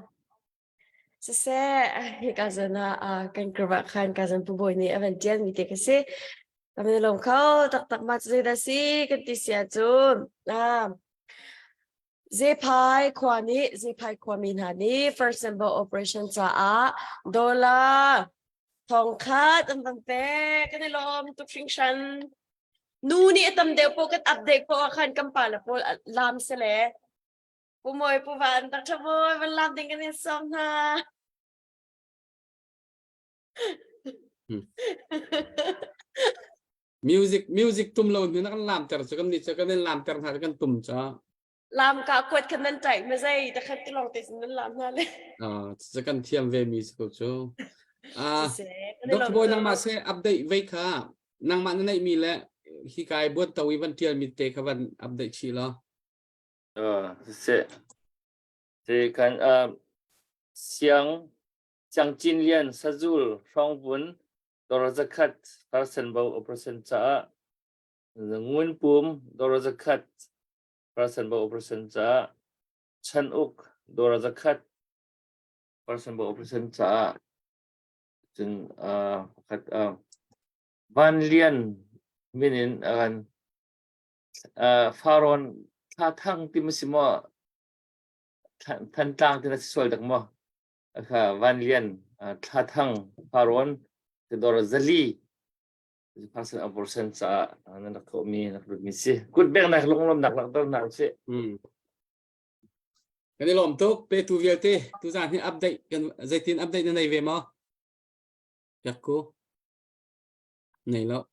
Siseh, hika zawn ah kan group ah khan ka zan pu bawi nih a van ṭial mi te ka si. Kan i lawm kho taktak ma cu zeidah si kan ti si ahcun ah Zephai khua nih Zephai khuami hna nih First Symbol Operation caah dollar thongkhat an van pek. Kan i lawm tuk hringhran. Nu nih a tam deuh poh kan update poh ah khan kan pa le pawl lam sele Pu Mawi Pu Van, Dr. Mawi, van lam ding kan in sawm hna.
Music music tum lo ni na kan lam ter cu kan ni cu kan in lam ter hna kan tum ca.
Lam ka kuat kan nan ṭaih ma zei ta khat ti long te sin nan lam hna le.
Ah, cu kan thiam ve mi si ko cu. Ah, Dr. Boy nangmah se update vei kha nangmah na neih mi le hi kai buat to i van tial mi te kha van update chi lo.
Ah, se se kan uh, siang Chiang Cin Lian Sazul Hrawngvun dawr zakhat Farsenbo operation caah Ngun Pum dawr zakhat Farsenbo operation caah Chan Uk dawr zakhat Farsenbo operation caah cun uh, pakhat uh, Van Lian min in akan uh, Faron Thla Thang ti ma si maw Thantlang ti na si sual dak maw Kha Van Lian Thla Thang Farrawn Tidor Zali Parsen Abortion caah nan rak thawhmi rak lutmi si. Kut bengnak lunglawmnak langhternak si.
Hmm. Kan i lawm tuk petu vialte tuzaan hi update kan zeitin update na nei ve maw? Yakku nei lo.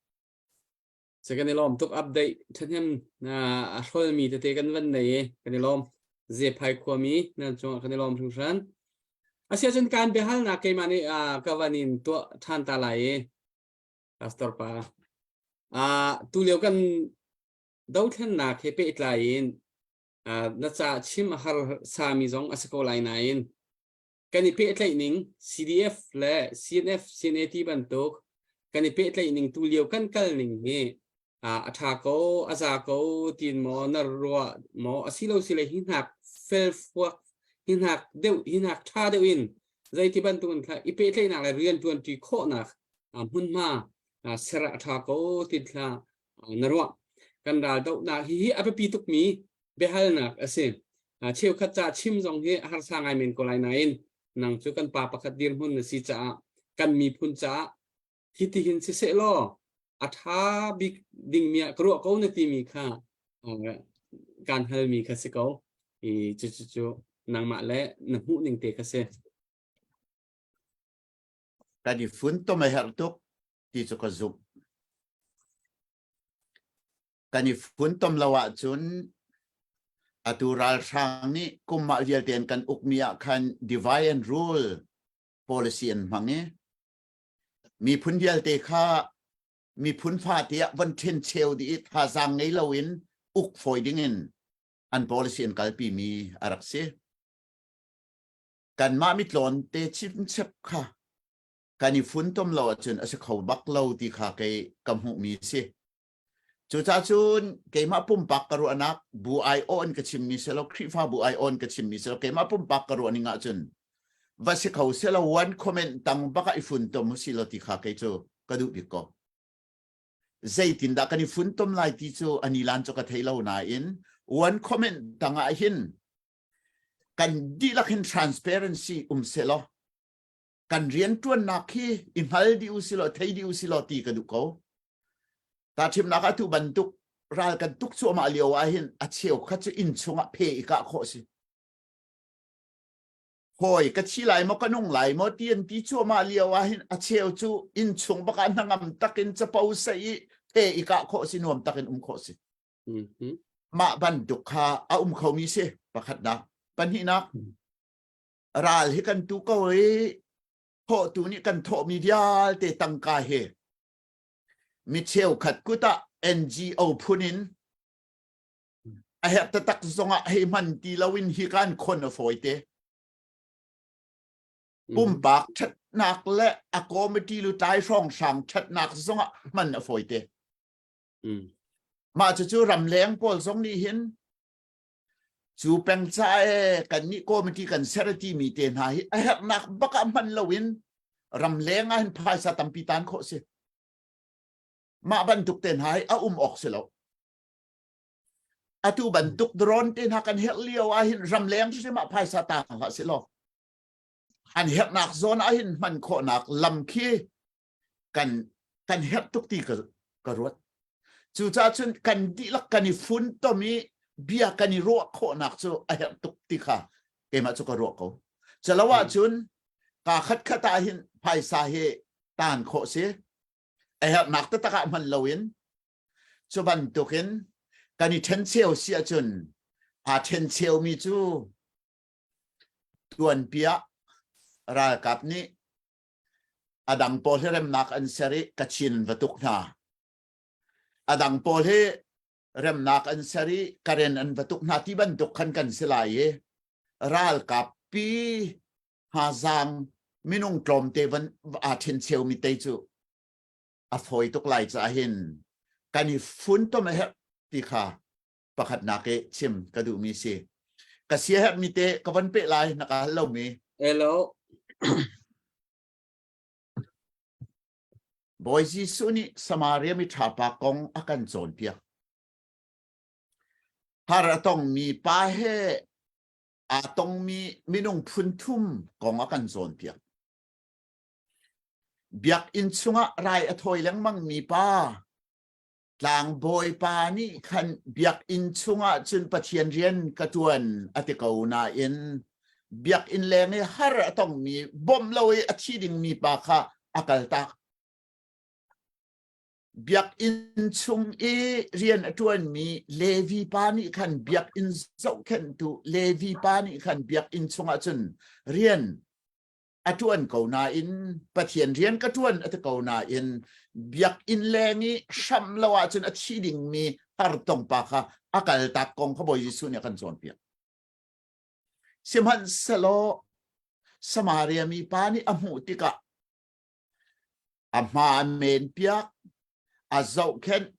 Se kan i lawm tuk update ṭhahnem a hrolmi tete kan van nei i kan i lawm. Zephai khuami nan cungah kan i lawm hringhran. Asiahcun kan biahalnak keimah nih ka van in tuah ṭhan ta lai i Pastor pa. Tu lio kan dothlennak he pehtlai in na ca chim a har sami zong a si ko lai nain kan i pehtlaih ning CDF le CNF CNA ti bantuk kan i pehtlaih ning tu lio kan kal ning hi a tha ko a za ko tin maw na ruah maw asilo sile hi hnak fel fuak hi hnak deuh hi hnak tha deuh in zeiti bantuk in i pehtlaihnak le rian tuan ṭi khawhnak hmunhma ser a tha ko tin thla na ruah kan ral dohnak hi hi a biapi tukmi biahalnak a si. Cheukhat ca chim zong hi harsa ngai men ko lai nain nang cu kan pa pakhat dirhmun na si caah kan miphun caah hitihin siseh law a ṭha bik dingmi ah ka ruah ko na timi kha kaan halmi kha si ko. I cucu cu nangmah le na hmuh ning te kha si.
Kan i funtom a herh tuk ti cu ka zumh. Kan i funtom lo ahcun atu ralhrang nih kum mah vialte an kan ukmi ah khan divide and rule policy an hmang i miphun vialte kha miphun fate ah von ṭhencheu dih i thazaang ngei loin uk fawi dingin an policy an kalpi mi a rak si. Kanmah mitlawn te chimchep kha kan i funtom lo ahcun a si kho bak lo ti kha kei ka hmuhmi si. Cucaah cun keimah pumpak ka ruahnak bu aiawh in ka chimmi si lo Khrihfa bu aiawh in ka chimmi si lo keimah pumpak ka ruah ning ahcun va si kho seh lo one comment tang bak ah i funtom u si lo ti kha kei cu ka duh bik ko. Zeitindah kan i funtom lai ti cu anilan cu ka thei lo nain one comment tang ah hin kan dihlak hin transparency um seh law kan rianṭuannak hi i hngal dih u silaw thei dih u silaw ti ka duh ko. Tahchimnak ah tu bantuk ral kan tuk cuahmah lio ah hin a cheukhat cu inn chungah phe i kah khawh si. Hawi ka thi lai maw ka nung lai maw ti an ti cuahmah lio ah hin a cheu cu inn chung bak ah hnangam takin capo sei i phe i kah khawh si nuam takin um khawh si.
Mm-hmm.
Mah bantuk kha a um khomi si pakhatnak. Pahnihnak ral hi kan tu ko i thawhtu nih kan thawhmi vialte tangka hi mi cheukhat kut ah NGO phun in a herh taktak zongah hei hman ti loin hi kan khon a fawi te. Pumpak ṭhatnak le a committee lu tlai hrawnghrang ṭhatnak zongah hman a fawi te. Mah cucu ramleng pawl zong nih hin Cu peng ca e kannih committee kan ser timi te hna hi a herhnak bak ah hman loin ramleng ah hin phaisa tampi tan khawh si. Mah bantuk te hna hi a um awk si lo. Atu bantuk drone te hna kan herh lio ah hin ramleng hrim ah phaisa tang hlah si law. An herhnak zawn ah hin hman khawhnak lam khi kan kan herh tuk ti ka ka ruat cucaah cun kan dihlak kan i funtom i bia kan i ruah khawhnak cu a herh tuk ti kha keimah cu ka ruah ko calo ahcun ka khat khat ah hin phaisa hi Taan khawh si. A herhnak taktak ah hman loin cu bantukin kan i ṭhencheu si ahcun aa ṭhencheumi cu tuanpiah ralkap nih a dang pawl hi remnak an ser i Kachin an va tuk hna. A dang pawl hi remnak an ser i Karen an va tuk hna ti bantuk khan kan si lai i ralkap pi hmazaang minung tlawmte van aa ṭhencheumi te cu a fawi tuk lai caah hin kan i funtom a herh ti kha pakhatnak i chim ka duhmi si. Ka sia herhmi te ka von peh lai na ka hal lomi.
Hello.
Bawi Jesuh nih Samaria mi ṭha pa kong a kan cawnpiak. Har a tongmi pa he aa tongmi minung phun thum kong a kan cawnpiak. Biakinn chungah rai a thawi lengmangmi pa tlangbawi pa nih khan biakinn chungah cun Pathian rian ka ṭuan a ti ko nain biakinn leng i har a tongmi bawmh lo i a thi dingmi pa kha a kaltak. Biakinn chung i rian a ṭuanmi Levi pa nih khan biakinn zohkhenhtu Levi pa nih khan biakinn chungah cun rian a ṭuan ko nain Pathian rian ka ṭuan a ti ko nain biakinn leng i hram lo ahcun a thi dingmi hartong pa kha a kaltak kong kha Bawi Jesuh nih a kan cawnpiak. Sihmanhsehlaw Samaria mi pa nih a hmuh tikah a hma a men piak, a zohkhenh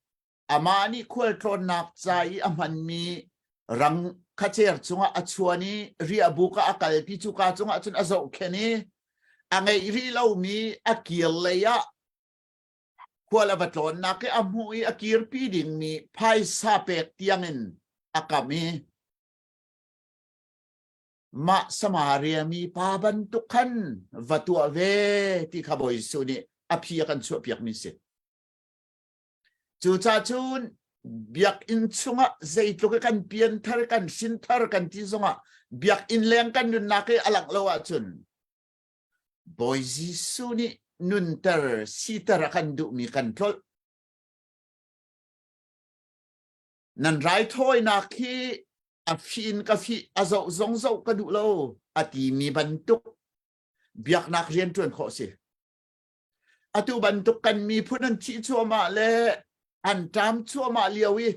Amah nih khualtlawnnak ca i a hmanmi rang khacer cungah a chuan i riahbuk ah a kalpi cuka cungah cun a zohkhenh i a ngeih rih lomi a kir lei ah khual a va tlawnnak i a hmuh i a kirpi dingmi phaisa pek tiangin a kam i mah Samaria mi pa bantuk khan va tuah ve ti kha Bawi Jesuh nih a phi a kan chuahpiakmi si. Cucaah cun biakinn chungah zeitluk i kan pianthar kan hrinthar kan ti zongah biakinn leng kan nunnak i a langh lo ahcun Bawi Jesuh nih nunter siter a kan duhmi kan tlolh. Nan raithawinak hi a fi in ka fih a zoh zong zoh ka duh lo a timi bantuk biaknak rian ṭuan khawh si. Atu bantuk kan miphun an thih cuahmah le an ṭam cuahmah lio i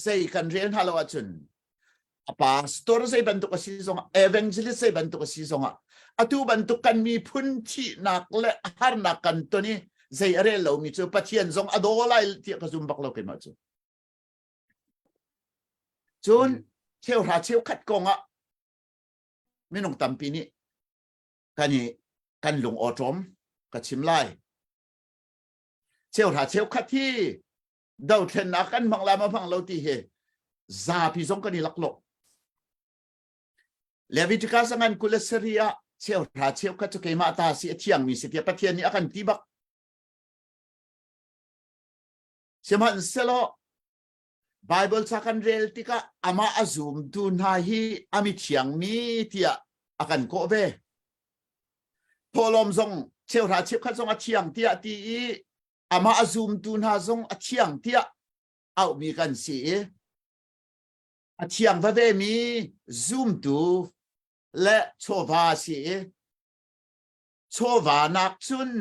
zei kan rel hna lo ahcun a pastor zei bantuk a si zongah evangelist zei bantuk a si zongah atu bantuk kan miphun thihnak le harnak kan ton i zei a rel lomi cu Pathian zong a daw lai tiah ka zum bak lo keimah cu. Cun cheuhra cheukhat kongah minung tampi nih kan i kan lung awṭawm ka chim lai. Cheuhra cheukhat hi dothlennak kan hmang lai ma hmang lo ti hi zapi zong kan i laklawh. Leviticus ngan 23 ah cheuhra cheukhat cu keimah ta si a thiangmi si tiah Pathian nih a kan ti bak. Sihmanhsehlaw Bible ca kan rel tikah amah a zumtu hna hi a mithiang mi tiah a kan kawh ve. Thawhlawm zong cheuhra cheukhat zong a thiang tiah ti i amah a zumtu hna zong a thiang tiah auhmi kan si i a thiang veve mi zumtu le chawva si i chawva nak cun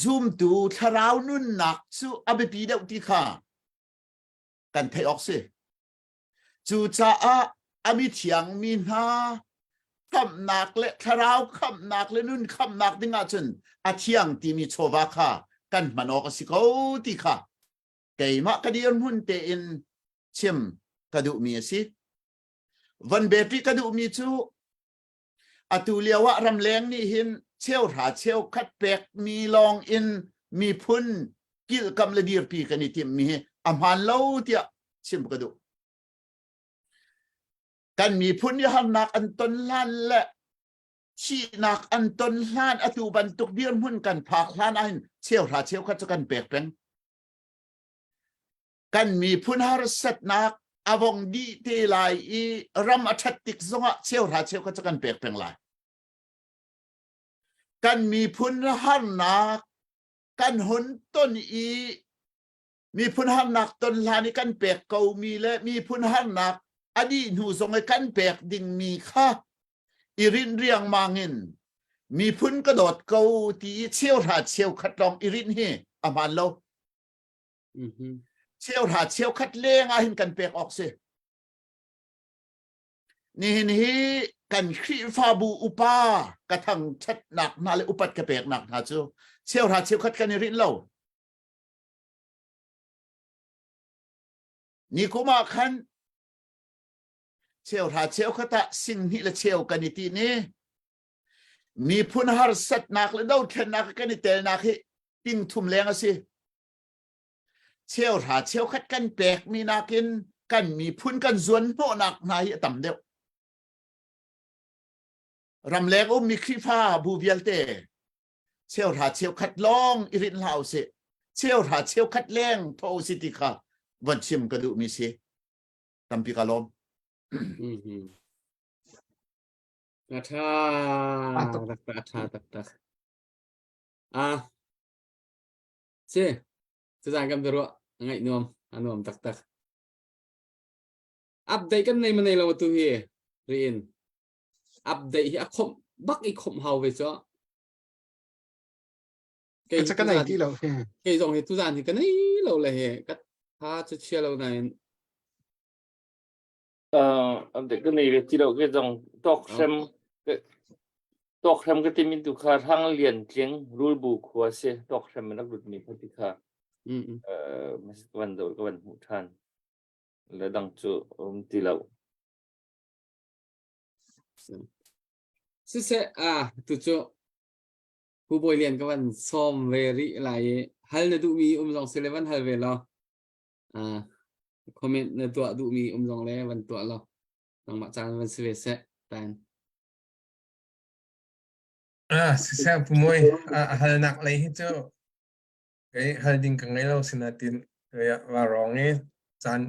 zumtu thlarau nunnak cu a biapi deuh ti kha kan theih awk si. Cucaah a mithiang mi hna khamhnak le thlarau khamhnak le nun khamhnak ding ahcun a thiang timi chawva kha kan hman awk a si ko ti kha keimah ka dirhmun tein chim ka duhmi a si. Von betri ka duhmi cu Atu lio ah ramleng nih hin cheuhra cheukhat pekmi lawng in miphun kilhkamh le dirpi kan i timhmi hi a hmaan lo tiah chim ka duh. Kan miphun i harnak an ton hlan le thihnak an ton hlan atu bantuk dirhmun kan phak hlan ahhin cheuhra cheukhat cu kan pek peng. Kan miphun harsatnak a vong dih te lai i ram a ṭhat tik zongah cheuhra cheukhat cu kan pek peng lai. Kan miphun harnak kan hun ton i miphun harnak ton hlan i kan pek ko mi le miphun harnak a dih hnu zong i kan pek dingmi kha i rinh riangmang in miphun ka dawt ko ti i cheuhra cheukhat lawng i rinh hi a hmaan lo. Cheuhra cheukhat leng ah hin kan pek awk si. Nihin hi kan Khrihfabu upa ka thangṭhatnak hna le upat ka peknak hna cu cheuhra cheukhat kan i rinh lo. Nikum ah khan cheuhra cheukhat ah sing hnih le cheu kan i ti ni miphun harsatnak le dothlennak kan i telnak hi ting thum leng a si. Cheuhra cheukhat kan pekmi nakin kan miphun kan zuan hnawhnak hna hi a tam deuh. Ramleng ummi Khrihfa bu vialte cheuhra cheukhat lawng i rinh hlah usih. Cheuhra cheukhat leng tho usih ti kha von chim ka duhmi si. Tampi ka lawm.
A tha taktak a tha taktak. Ah Si, tuzaan kan biaruah a ngaih nuam, a nuam taktak. Update kan nei ma nei lo tu hi riin. Update hi a khomh bak i khomh hau ve cu.
Kei ka nei ti lo.
Kei zong hi tuzaan hi ka nei lo le he ka tha chu chia lo nain.
Update ka nei ve ti lo ke zong tawk hrem tawk hrem ka timi tu kha Hrang Lian Tling Rulbu khua si tawk hrem in rak lut mi kha ti kha ka van do ka van hmuh than le dang cu um ti lo.
Siseh ah tu cu Pu Bawi Lian ka van sawm ve rih lai i hal na duhmi um zong si le van hal ve law. Ah comment na tuah duhmi um zong le van tuah law. Nangmah caan van si ve seh tan.
Ah, siseh Pu Mawi, a halnak lei hi cu kei hal ding ka ngei lo sinatin va rawng i caan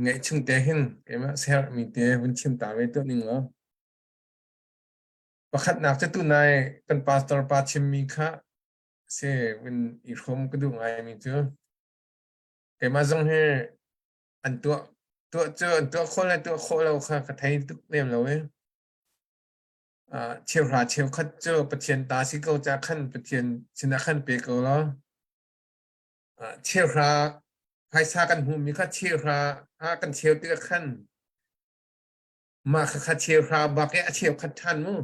ngeih chung te hin keimah siaherhmi te vun chim ta ve tuah ning law. Pakhatnak cu tunai kan pastor pa chimmi kha si vun i hrawm ka duh ngaimi cu keimah zong hi an tuah tuah cu an tuah khawh le tuah khawh lo kha ka thei tuk lem lo i cheuhra cheukhat cu Pathian ta si ko ca khan Pathian sinah khan pe ko law cheuhra phaisa kan hmuhmi kha cheuhra ah kan cheu tikah khan mah kha kha cheuhra bak i a cheukhat ṭhan mu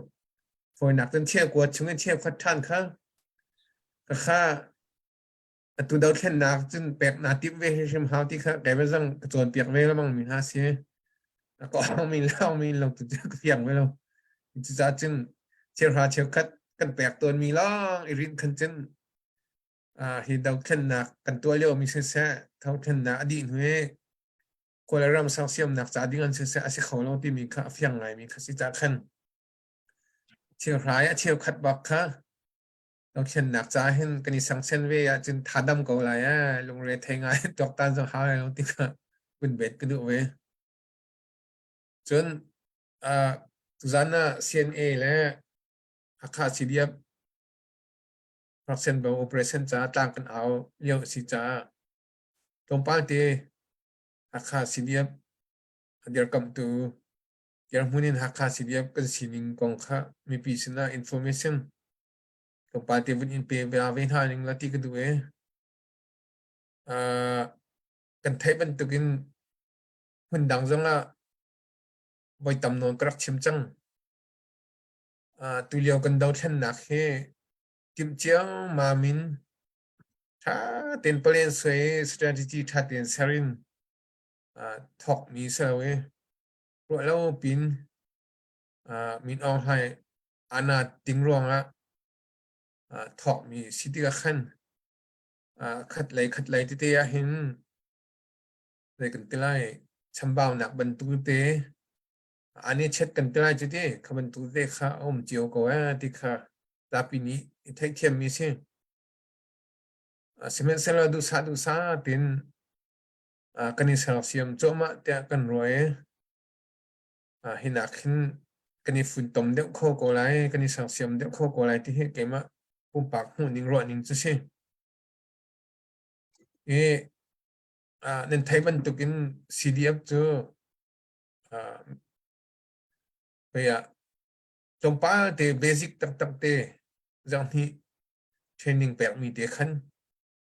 fawinak cun cheukua chung in cheukhat ṭhan kha ka kha atu dothlennak cun pek naa timh ve hrimhrim hau ti kha kei zong ka cawnpiak ve lengmang mi hna si. A kong mi lawng mi lo tu cu ka fiang ve lo. Cucaah cun cheuhra cheukhat kan pek tawn mi lawng i rinh khan cun hi dothlennak kan tuah lio mi siseh dothlennak a dih hnu i Kawlram sersiamnak ca ding an siseh a si kho lo timi kha a fiang ngaimi kha si cah khan cheuhra i a cheukhat bak kha Dothlennak ca hin kan i sangsen ve ahcun thadam ko lai ee lungre thei ngai tuaktan zong hau lai lo ti kha kun bet ka duh ve. Cun uh, tuzan ah CNA le Hakha CDF Raksen Bo operation ca tlang kan au lio a si caah tlawmpal te Hakha CDF a dirkamhtu dirhmun in Hakha CDF kan sining kong kha mipi sinah information tlawmpal te vun in pe ve ve hna ning la ti ka duh i uh, kan theih bantukin hmun dang zongah voi tam nawn ka rak chim cang. Uh, tulio kan dothlennak hi timh ciammam in ṭha tein plan suai strategy ṭha tein ser in uh, thawkmi si lo i ruah lo pin uh, Min Aung Hlaing ana ting ruangah uh, thawkmi si tikah khan uh, khat lei khat lei tete ah hin zei kan ti lai chambaunak bantuk te ani chet kan ti lai cu ti kha bantuk te kha a um cio ko eh ti kha zapi nih i theihthiammi si. Sihmanhsehlaw duhsah duhsah tin kan i sersiam cuahmah tiah kan ruah i hinak hin kan i funtom deuh kho ko lai, kan i sersiam deuh kho ko lai ti hi keimah pumpak hmuhning ruahning cu si. I nan theih bantukin CDF cu ah tlawmpal te basic taktak te zanghnih training pekmi te khan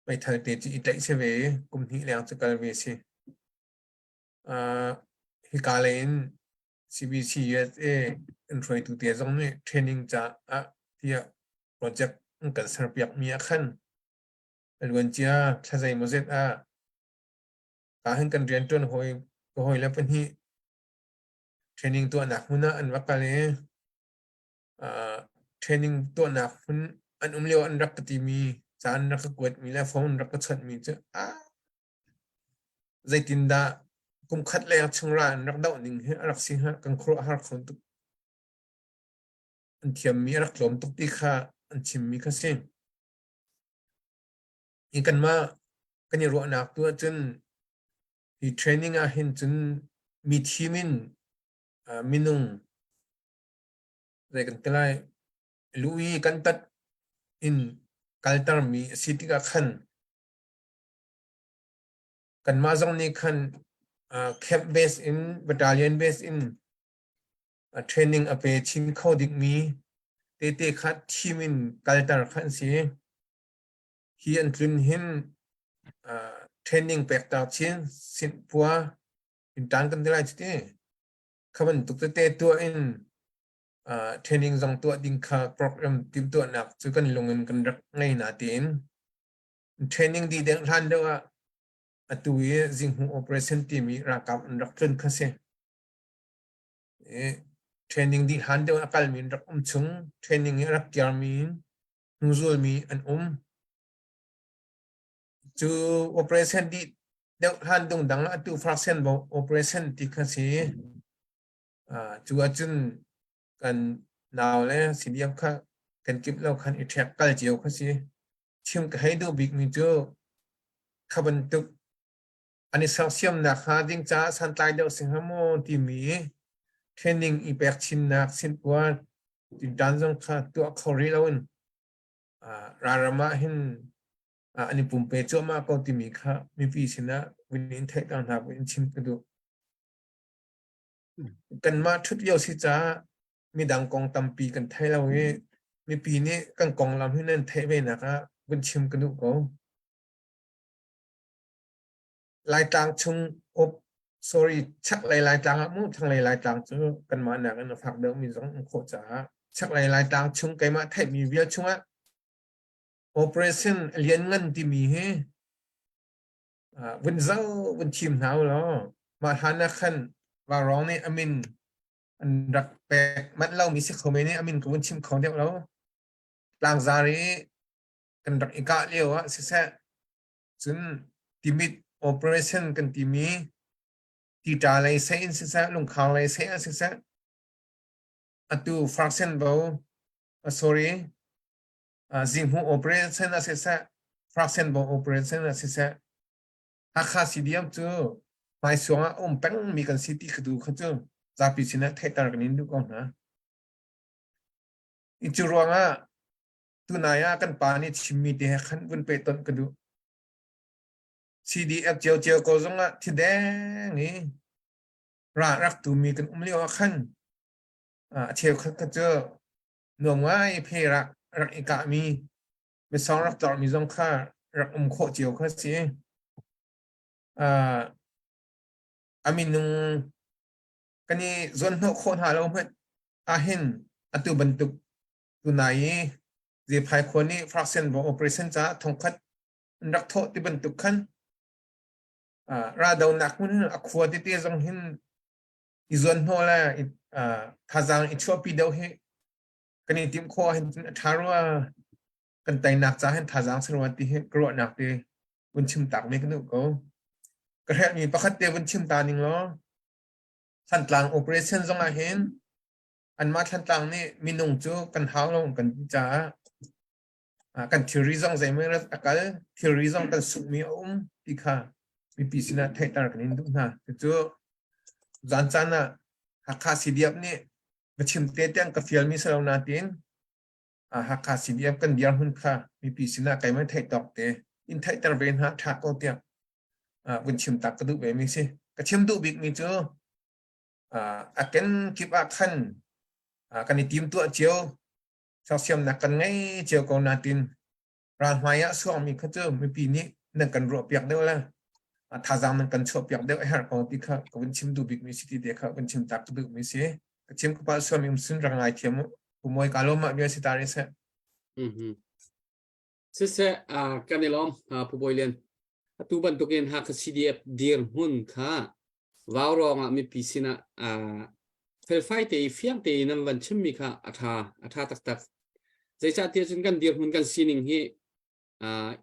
meithal te cu i tlaih si ve i kum hnih leng cu kal ve si. Hika lei in CBC USA an hruaitu te zong nih training caah tiah project an kan serpiakmi ah khan a luancia thla zeimawzet ah ka hin kan rianṭuan hawi ka hawile pahnih training tuahnak hmun ah an va kal i training tuahnak hmun an um lio an rak ka timi ca an rak ka kuatmi le phone an rak ka chawnhmi cu ah zeitindah kum khat leng chung ra an rak doh ning hi a rak si hnga kan khuaruah har kho tuk. An thiammi a rak tlawm tuk ti kha an chimmi kha si. Hi kanmah kan i ruahnak tu ahcun hi training ah hin cun mi thim in minung zei kan ti lai lu i kan tat in kaltermi a si tikah khan kanmah zong nih khan camp base in battalion base in training a pe chin kho dingmi tete kha thim in kalter kha an si. Hi an tlun hin training pekter chin sinhpua in ṭan kan ti lai cu ti. Kha bantuk tete tuah in training zong tuah ding kha program timhtuahnak cu kan lung in kan rak ngei na tiin training dih deng hlan deuh ah atu i zinghmuh operation timi ralkap an rak tlun kha si. Training dih hlan deuh a kalmi an rak um chung training i a rak kiarmi hnuzulmi an um. Cu operation dih deuh hlan dung dang atu fraction bo operation ti kha si. Cu ahcun kan nau le CDF kha kan kip lo khan i ṭhek kal cio kha si. Chim ka hei duh bikmi cu kha bantuk an i sersiamnak hnga ding caah santlai deuh si hnga maw timi training i pek chinnak sinpuan tinṭan zong kha tuah kho rih loin ralram ah hin an i pumpe cuahmah ko timi kha mipi sinah vun in theihter hna vun in chim ka duh. Kanmah ṭhut lio si caah midang kong tampi kan thei lo i mipi nih kan konglam hi nan theih ve nak ah vun chim ka duh ko. Laitlang chung op sorry chaklei Laitlang ah mu thlanglei Laitlang cu kanmah nakin a fak deuhmi zong um khawh caah chaklei Laitlang chung keimah theihmi vial chungah operation lianngan timi hi vun zoh vun thim hna u law mah hlan ah khan Vaurawng nih a min an rak pek manh lomi si kho men i a min ka vun chim kho deuh lo. Tlangzar i kan rak i kah lio ah siseh cun timit operation kan timi tita lei seh in siseh lungkhang lei seh ah siseh atu fraction bo sorry zinghmu operation ah siseh fraction bo operation ah siseh Hakha CDM cu hmaisuang ah um peng mi kan si ti kha tu kha cu zapi sinah theihter kan in duh ko hna. Cu ruangah tunai ah kan pa nih chimmi te he khan vun pehtonh ka duh. CDF ciocio ko zongah thideng i ra rak tumi kan um lio ah khan a cheukhat kha cu nuam ngai phe rak rak i kahmi misawng rak tlormi zong kha rak um khawh cio kha si. A minung kan i zuanhnawh khawh hna lo hmanh ahhin atu bantuk tunai i Zephai khua nih fraction bo operation caah thongkhat an rak thawh ti bantuk khan raldonak hmun a khua tete zong hin i zuanhnawh le thazaang i chuahpi deuh hi kan i timh khawh hin a ṭha rua kan teinak ca hin thazaang si rua ti hi ka ruahnak te vun chim tak mi ka duh ko. Ka hrelhmi pakhat te vun chim ta ning law Thantlang operation zong ah hin anmah Thantlang nih minung cu kan hau lo kan ti caah kan thilri zong zeimaw a kal thilri zong kan sunghmi a um ti kha mipi sinah theihter kan in duh hna. Cucu zan caan ah Hakha CDF nih. Va chim te tiang ka fialmi si lo nain Hakha CDF kan dirhmun kha mipi sinah keimah theih tawk te in theihter ve hna ṭha ko tiah vun chim tak ka duh ve mi si. Ka chim duh bik mi cu a kenkip ah khan kan i timtuah cio sersiamnak kan ngei cio ko nain ralhmai ah suakmi kha cu mipi nih nan kan ruahpiak deuh le thazaang nan kan chuahpiak deuh a herh ko ti kha ka vun chim duh bikmi si ti te kha vun chim tak ka duhmi si. Ka chim ka palh sualmi um sin rak ngai thiam u. Pumawi ka lawm ah bia si ta rih seh.
Mhm. Siseh, kan i lawm, Pu Bawi Lian. Atu bantukin Hakha CDF dirhmun kha vaurawng ah mipi sinah felfai te i fiang te in nan van chimmi kha a ṭha, a ṭha taktak. Zeicahtiah cun kan dirhmun kan sining hi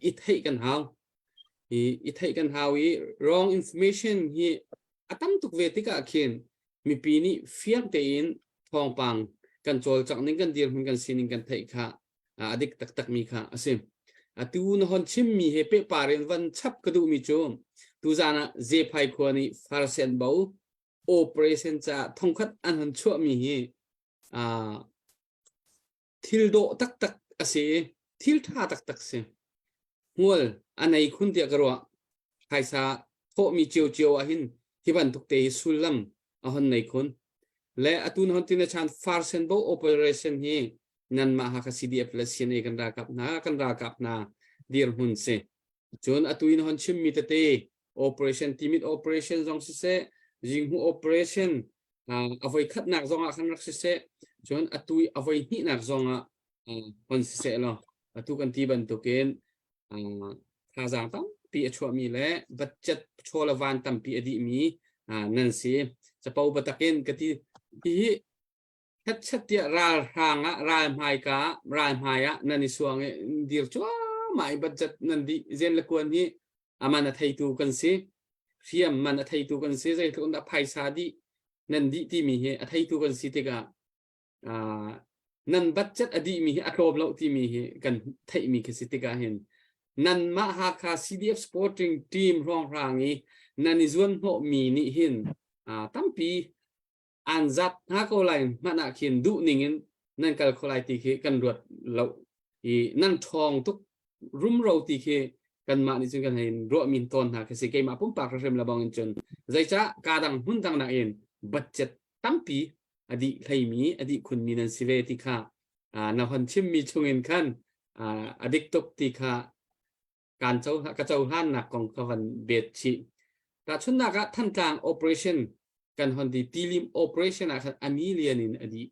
i theih kan hau. I, i theih kan hau i wrong information hi a tam tuk ve tikah khin mipi nih fiang tein thawngpang kan cawlcangh ning kan dirhmun kan sining kan theih kha a dik taktakmi kha a si. Atu na hon chimmi he pehpar in van chap ka duhmi cu tuzan ah Zephai khua nih Farsen bo operation caah thongkhat an hon chuahmi hi thil dawh taktak a si i thil ṭha taktak si. Hmual a nei khun tiah ka ruah. Phaisa thawhmi ciocio ah hin hi bantuk te hi sullam a hon nei khun. Le atu na hon tin chan Farsen bo operation hi nanmah Hakha CDF le CNA kan ralkap hna kan ralkap hna dirhmun si. Cun atu in hon chimmi tete operation timit operation zong siseh jinghu operation a voi khatnak zong ah khan rak siseh cun atu a voi hnihnak zong ah hon siseh law atu kan ti bantukin thazaang tampi a chuahmi le budget chaw le van tampi a dihmi nan si capo batakin ka ti hi hetchet tiah ralhrang ah ral hmaika ah ral hmai ah nan i suang i dir cuahmah i budget nan dih zen le kuan hi aman a theitu kan si hriam man a theitu kan si zeitluk in dah phaisa dih nan dih timi hi a theitu kan si tikah nan budget a dihmi hi a tlawm lo timi hi kan theihmi khi si tikah hin nanmah Hakha CDF supporting team hrawnghrang i nan i zuan hnawhmi nih hin tampi an zat hna ko lai hmanh ah khin duh ning in nan kal kho lai ti khi kan ruat lo i nan ṭhawng tuk rumro ti khi kanmah nih cun kan hein ruah min tawn hna khi si keimah pumpak hrim le bang in cun zeicah ka dang hmun dang nak in budget tampi a dih hleimi a dih khunmi nan si ve ti kha na hon chimmi chungin khan a dik tuk ti kha kan co ka cohlannak kong ka van bet chih. Tahchunhnak ah Thantlang operation kan hon ti tilim operation ah khan a million in a dih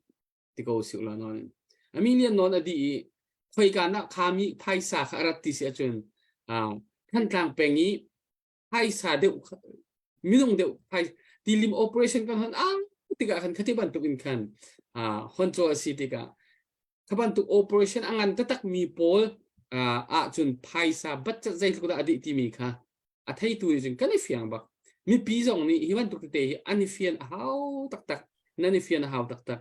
ti ko si ula non. A million non a dih i khoika nak khami phaisa kha a rat ti si ahcun Thantlang peng i phaisa deuh minung deuh phai tilim operation kan hon ah tikah khan khati bantuk in khan hon caw a si tikah kha bantuk operation a ngan taktak mi pawl ahcun phaisa budget zeitluk dah a dih timi kha a theitu nih cun kan i fiang bak mipi zong nih hi bantuk tete hi an i fian a hau taktak nan i fian a hau taktak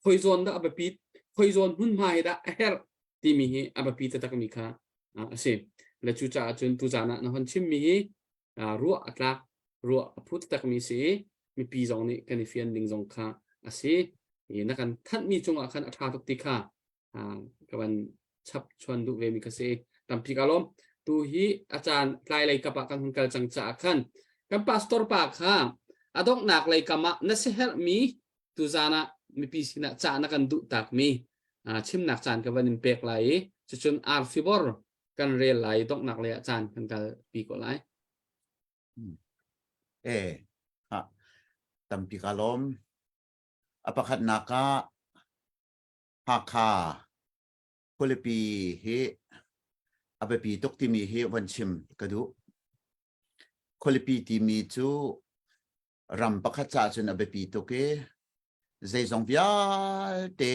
khoi zawn dah a biapi khoi zawn hmunhma hi dah a herh timi hi a biapi taktak mi kha a si le cu caah cun tu zan ah na hon chimmi hi ruah a tlak ruah a phu takmi si i mipi zong nih kan i fian ding zong kha a si i na kan thanhmi cungah khan a ṭha tuk ti kha ka van chap chuan duh ve mi ka si tampi ka lawm tu hi a caan tlai lei kap ah kan hun kal cang caah khan kan pastor pa kha a donghnak lei kam ah na siaherhmi tuzan ah mipi sinah ca na kan duh takmi chimnak caan ka van in pek lai i cucun arfibor kan rel lai donghnak lei ah caan kan kal pi ko lai.
E ha tampi ka lawm. A pakhatnak ah Hakha khualipi hi a biapi tuk timi hi van chim ka duh. Khualipi timi cu ram pakhat caah cun a biapi tuk i zeizong vialte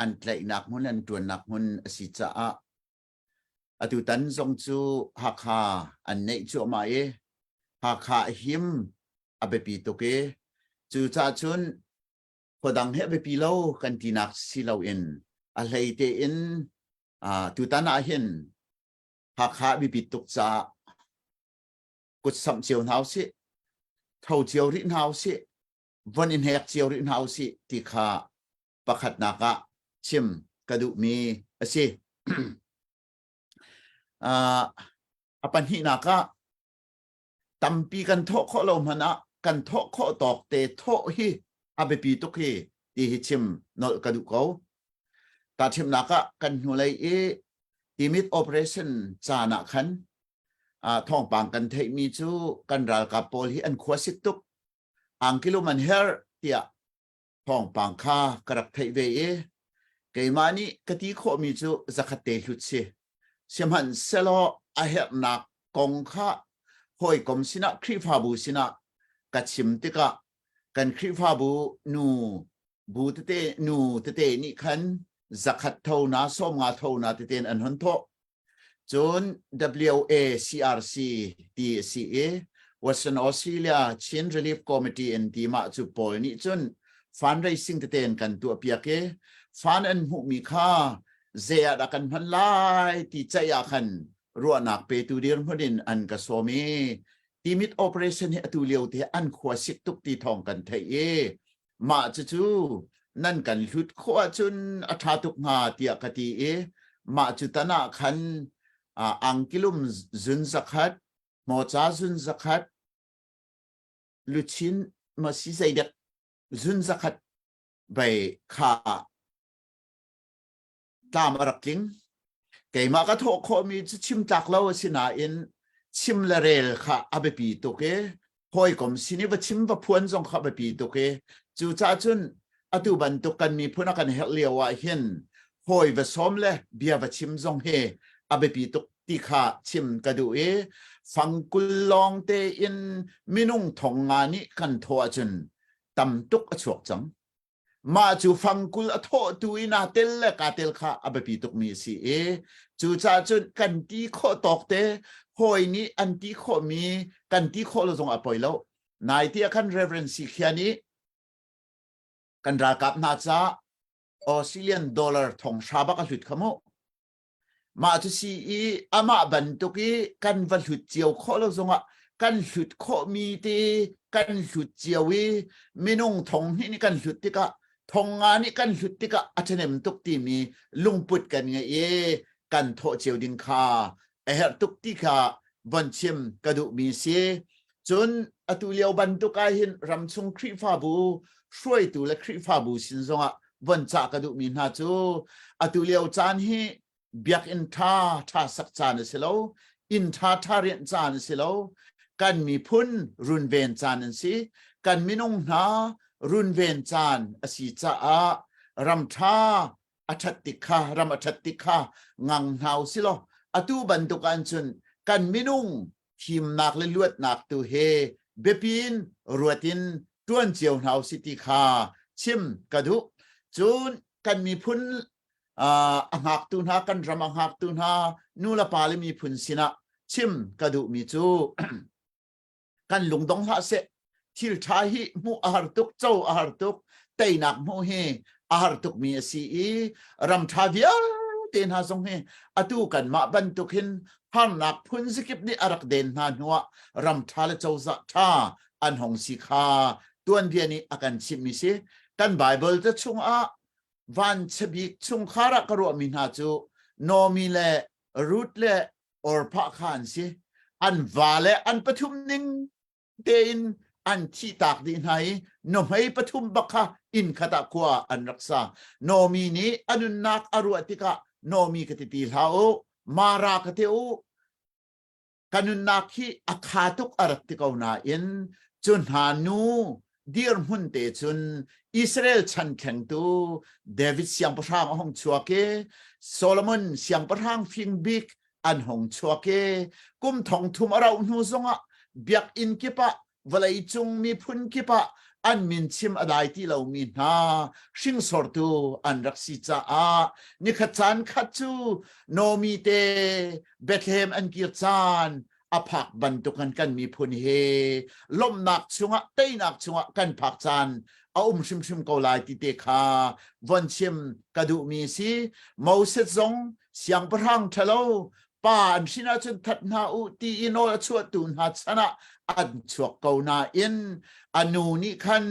an tlaihnak hmun an ṭuannak hmun a si caah atutan zong cu Hakha an neih cuahmah i Hakha him a biapi tuk i cucaah cun khuadang he a biapi lo kan tinak si loin a hlei tein tutan ah hin Hakha a biapit tuk caah kut samh cio hna usih tho cio rih hna usih von i hnek cio rih hna usih ti kha. pakhatnak ah chim ka duhmi a si. Uh, a pahnihnak ah tampi kan thawh khawh lo hmanh ah kan thawh khawh tawk te thawh hi a biapi tuk hi ti hi chim nolh ka duh ko. Tahchimnak ah kan hnulei i timit operation caan ah khan uh, thawngpang kan theihmi cu kan ralkap pawl hi an khua sik tuk angkilum an herh tiah thawngpang kha ka rak theih ve i keimah nih ka ti khawhmi cu zakhat te hlut si. Sihmanhsehlaw a herhnak kong kha hawikom sinah Khrihfabu sinah ka chim tikah kan Khrihfabu nu bu tete nu tete nih khan zakhat tho na 50 tho na tete an hon thawh. Cun WACRC ti a si i Western Australia Chin Relief Committee in ti mah cu pawl nih cun fundraising tete in kan tuahpiak i fund an hmuhmi kha zei ah dah kan hman lai ti ceih ah khan ruahnak petu dirhmun in an ka sawm i timit operation hi atu lio te an khua sik tuk ti thawng kan theih i mah cucu nan kan hlut khawh ahcun a ṭha tuk hnga tiah ka ti i mah cu tan ah khan angkilum zun zakhat hmawca zun zakhat luchin ma si zeidek zun zakhat bei kha tlam a rak tling. Keimah ka thawh khawhmi cu chim tlak lo a si nain chim le rel kha a biapi tuk i hawikom sin i va chim va phuan zong kha biapi tuk i cucaah cun atu bantuk kan miphun a kan herh lio ah hin hawi va sawm le bia va chim zong hi a biapi tuk ti kha chim ka duh i fangkul lawng tein minung thong nga nih kan thawh ahcun tam tuk a chuak cang. Mah cu fangkul a thawhtu i naa tel le kaa tel kha a biapi tukmi a si i cucaah cun kan ti khawh tawk te hawi nih an ti khawhmi kan ti khawh lo zong a poi lo. Nai ti ah khan Reverend Sikhia nih kan ralkap hna caah Australian dollar thong hra bak a hlut kha mu. Mah cu si i amah bantuk i kan va hlut cio khawh lo zongah kan hlut khawhmi te kan hlut cio i minung thong hnih nih kan hlut tikah thong nga nih kan hlut tikah a ṭhahnem tuk timi lungput kan ngei i kan thawh cio ding kha a herh tuk ti kha von chim ka duhmi si. Cun atu lio bantuk ah hin ramchung Khrihfabu hruaitu le Khrihfabu sin zongah von cah ka duhmi hna cu atu lio caan hi biakinn ṭha ṭha sak caan a si lo, inn ṭha ṭha rianh caan a si lo, kan miphun runven caan an si, kan minung hna runven caan a si caah ram ṭha a ṭhat tik kha ram a ṭhat tik kha ngang hna u si law atu bantuk ah cun kan minung thimnak le luatnak tu he biapi in ruat in ṭuan cio hna u si ti kha chim ka duh. Cun kan miphun a hngaktu hna kan ram a hngaktu hna nu le pa le miphun sinah chim ka duhmi cu kan lungdong hlah seh thil ṭha hi hmuh a har tuk co a har tuk teinak hmuh hi a har tukmi a si i ram ṭha vialte hna zong hi atu kanmah bantuk hin harnak phun zikip nih a rak den hna hnuah ram ṭha le cozah ṭha an hong si kha tuanbia nih a kan chimhmi si kan Bible te chungah vanchia bik chungkhar ah ka ruahmi hna cu Naomi le Ruth le Orpah kha an si. An va le an pathum ning tein an thihtak dih hna i nuhmei pathum bak kha inn khat ah khua an rak sa. Naomi nih a nunnak a ruah tikah Naomi ka ti ti hlah u, Mara ka ti u, ka nunnak hi a kha tuk a rak ti ko nain cu hna nu dirhmun te cun Israel chan thlengtu David siangpahrang a hung chuak i Solomon siangpahrang fing bik an hung chuak i kum thong thum a rauh hnu zongah biakinn kip ah vawleicung miphun kip ah an min chim a dai ti lomi hna hringsortu an rak si caah nikhat caan khat cu Nomi te Bethlehem an kir caan a phak bantukin kan miphun hi lawmhnak chungah teinak chungah kan phak caan a um hrimhrim ko lai ti te kha von chim ka duhmi si Moses zong siangpahrang ṭhalo pa an hrin ahcun that hna u ti i nawl a chuahtu hna chan ah an chuak ko nain a nu nih khan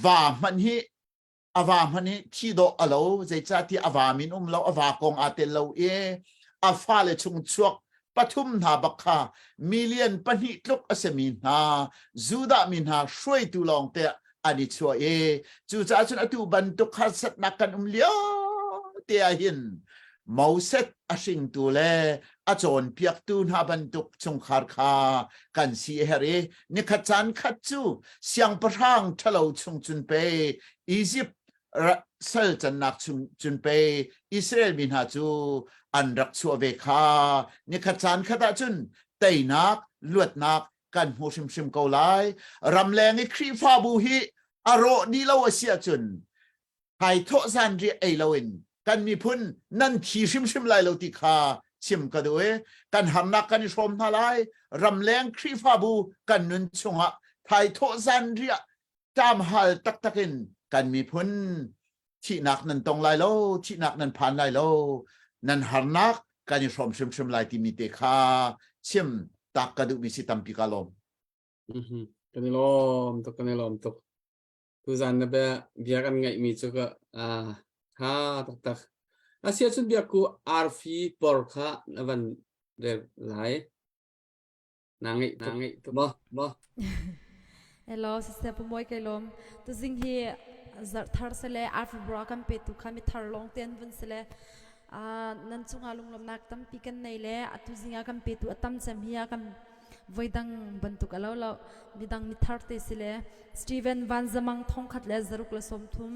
va hmanh hi. A va hmanh hi thi dawh a lo, zeicahtiah a va min um lo, a va kong aa tel lo i a fale chung chuak pathum hna bak kha million pahnih tluk a simi hna Judah mi hna hruaitu lawng te an i chuah i cucaah cun atu bantuk harsatnak kan um lio te ah hin Moses a hringtu le a cawnpiaktu hna bantuk chungkhar kha kan si a herh i nikhat caan khat cu siangpahrang ṭhalo chung cun pei Izipt sal cannak chung cun pei Israel mi hna cu an rak chuah ve kha nikhat caan khat ah cun teinak luatnak kan hmu hrimhrim ko lai. Ramleng i Khrihfabu hi a rawh dih lo a si ahcun thaithawh zanriah ei loin kan miphun nan thi hrimhrim lai lo ti kha chim ka duh i kan harnak kan i hrawm hna lai. Ramleng Khrihfabu kan nun chungah thaithawh zanriah ṭamhal taktak in kan miphun thihnak nan tong lai lo, thihnak nan phan lai lo, nan harnak kan i hrawm hrimhrim lai timi te kha chim tak ka duhmi si tampi ka lawm.
Kan i lawm tuk, kan i lawm tuk. Tuzan na bia bia kan ngaihmi cu ka ah tha taktak. Asia cun biakku arfi por kha na van rel lai. Na ngeih na ngeih tuk maw maw.
Hello, siseh pumawi kai lawm. Tuzing hi zarh thar sele arfi bra kan pe tu kha mi thar lawng te an vun sele nan cungah lunglawmnak tampi kan nei le atu zingah kan pe tu atam cem hi a kan voidang bantuk alo lo midang mi thar te sile Steven Van Zamang thongkhat le zaruk le sawmthum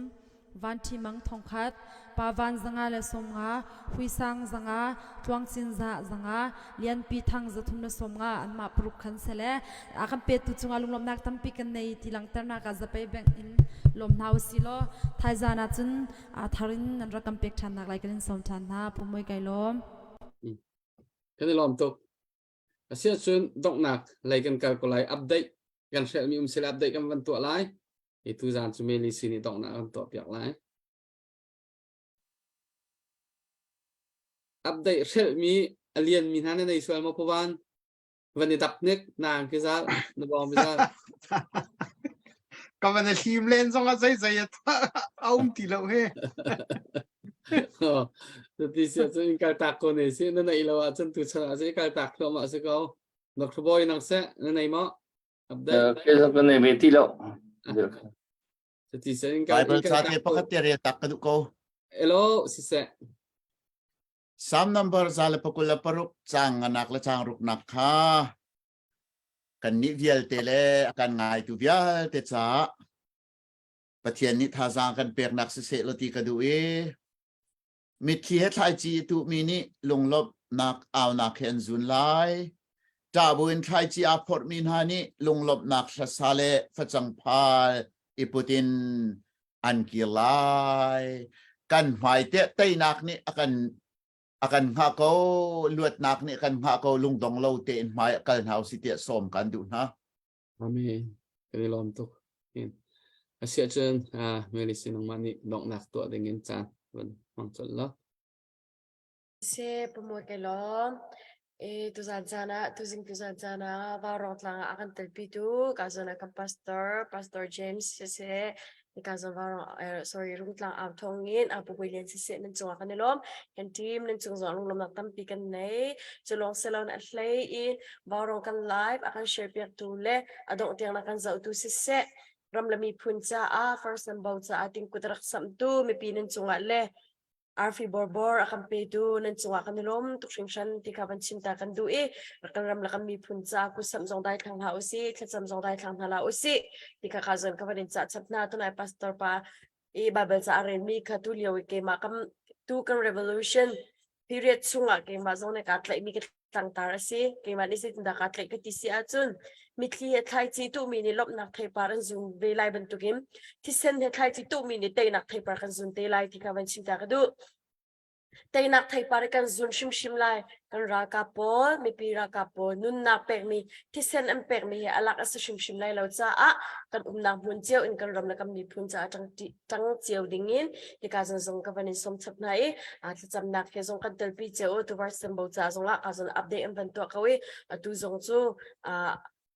Van Ṭhi Mang thongkhat, Pa Van 150, Hui Sang 500, Tluang Cin za 500, Lian Pi Thang 350 anmah paruk khan sele a kan petu cungah lunglawmhnak tampi kan nei ti langhternak ah zapei bank in lawm hna usih law thaizan ah cun a thar in nan rak kan pek ṭhan nak lai kan in sawm ṭhan hna pumoi kai lawm.
Kan i lawm tuk. Asiahcun donghnak lei kan kal ko lai. Update kan hrelhmi um sila update kan van tuah lai. I tuzaan cu Meli sin i donghnak kan tuah piak lai. Update hrelhmi a lianmi hna na nei sual maw Pawan? Van i dap nik nang ki zal na bawm zal.
Ka van i hlim len zong ah zei zei a um ti lo he.
Ti sia cu in kal tak ko ne si na nei lo ahcun tu chan ah si kal tak thluahmah si ko. Dr. Boy nang seh na nei maw? Update.
Ke zong ka nei ve ti lo.
Ti sia in kal
Bible ca te pakhat te rel tak ka duh ko.
Hello siseh.
Psalm number 126 caang nganak le caang ruknak kha kannih vialte le a kan ngaitu vialte caah Pathian nih thazaang kan peknak siseh law ti ka duh i mitthli he thlaici i tuhmi nih lunglawmhnak aunak he an zun lai. Ṭah buin thlaici aa phorhmi hna nih lunglawmhnak hlasa le facang phal i put in an kir lai. Kan hmai te teinak nih a kan a kan hngah ko, luatnak nih a kan hngah ko, lungdong lo tein hmai a kal hna usih tiah sawm kan duh hna.
Amen. Kan i lawm tuk. Asiahcun uh, Mary si nangmah nih donghnak tuah ding in caan van hmang colh law.
Se pamuai kai lawm. E tuzan caan ah tuzing tuzan caan ah Vaurawng tlang ah a kan telpi tu ka zawn ah kan pastor pastor James siseh ka zawn Vaurawng eh, sorry Rungtlang au thawng in a Pu Lian siseh nan cungah kan i lawm kan team nan cung zong lunglawmnak tampi kan nei cu lawng silon a hlei in Vaurawng kan live a kan share piak tu le a dongh tiang na kan zoh tu siseh ram le miphun caah first number caah tingkut rak samtu mipi nan cungah le arfi borbor a kan petu nan cungah kan i lawm tuk hringhran ti kha van chim ta kan duh i kan ram le kan miphun ca kutsam zong dai thlang hlah usih thlacam zong dai thlang hna la usih ti kha ka zon ka van in ca chap hna tunai pastor pa i bible ca a relmi kha tu lio i keimah kam tu kan revolution period chungah keimah zong nih kaa tlaihmi ka tlangtar a si. Keimah nih zeitindah kaa tlaih ka ti si ahcun mitthli he thlaici tuhmi nih lawmhnak theipar an zun ve lai bantukin thisen he thlaici tuhmi nih teinak theipar kan zun te lai ti kha van chim ta ka duh. Teinak theipar kan zun hrimhrim lai. Kan ralkap pawl, mipi ralkap pawl nunnak pekmi, thisen an pekmi hi alak a si hrimhrim lai lo caah kan umnak hmun cio in kan ram le kan miphun caah ṭang cio dingin hika zan zong ka van in sawm chap hna i thlacamnak he zong kan telpi cio tuvar sembo ca zongah ka zon update an van tuah ko i atu zong cu.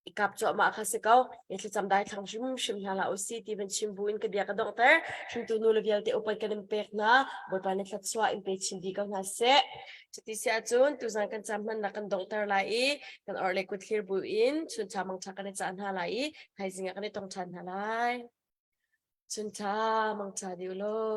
I kap cuahmah kha si ko. I thlacam dai thlang hrimhrim hna hlah usih ti van chim bu in ka bia ka donghter. Hringtu nu le vialte upat kan in pek hna. Bawipa nih thluachuah in pe chin dih ko hna seh. Cuti si ahcun tuzan kan caan hmannak kan donghter lai i kan orhlei kut thlir bu in chuncha mangṭha kan i cah hna lai i thaizing ah kan i tong ṭhan hna lai. Chuncha mangṭha dih u law.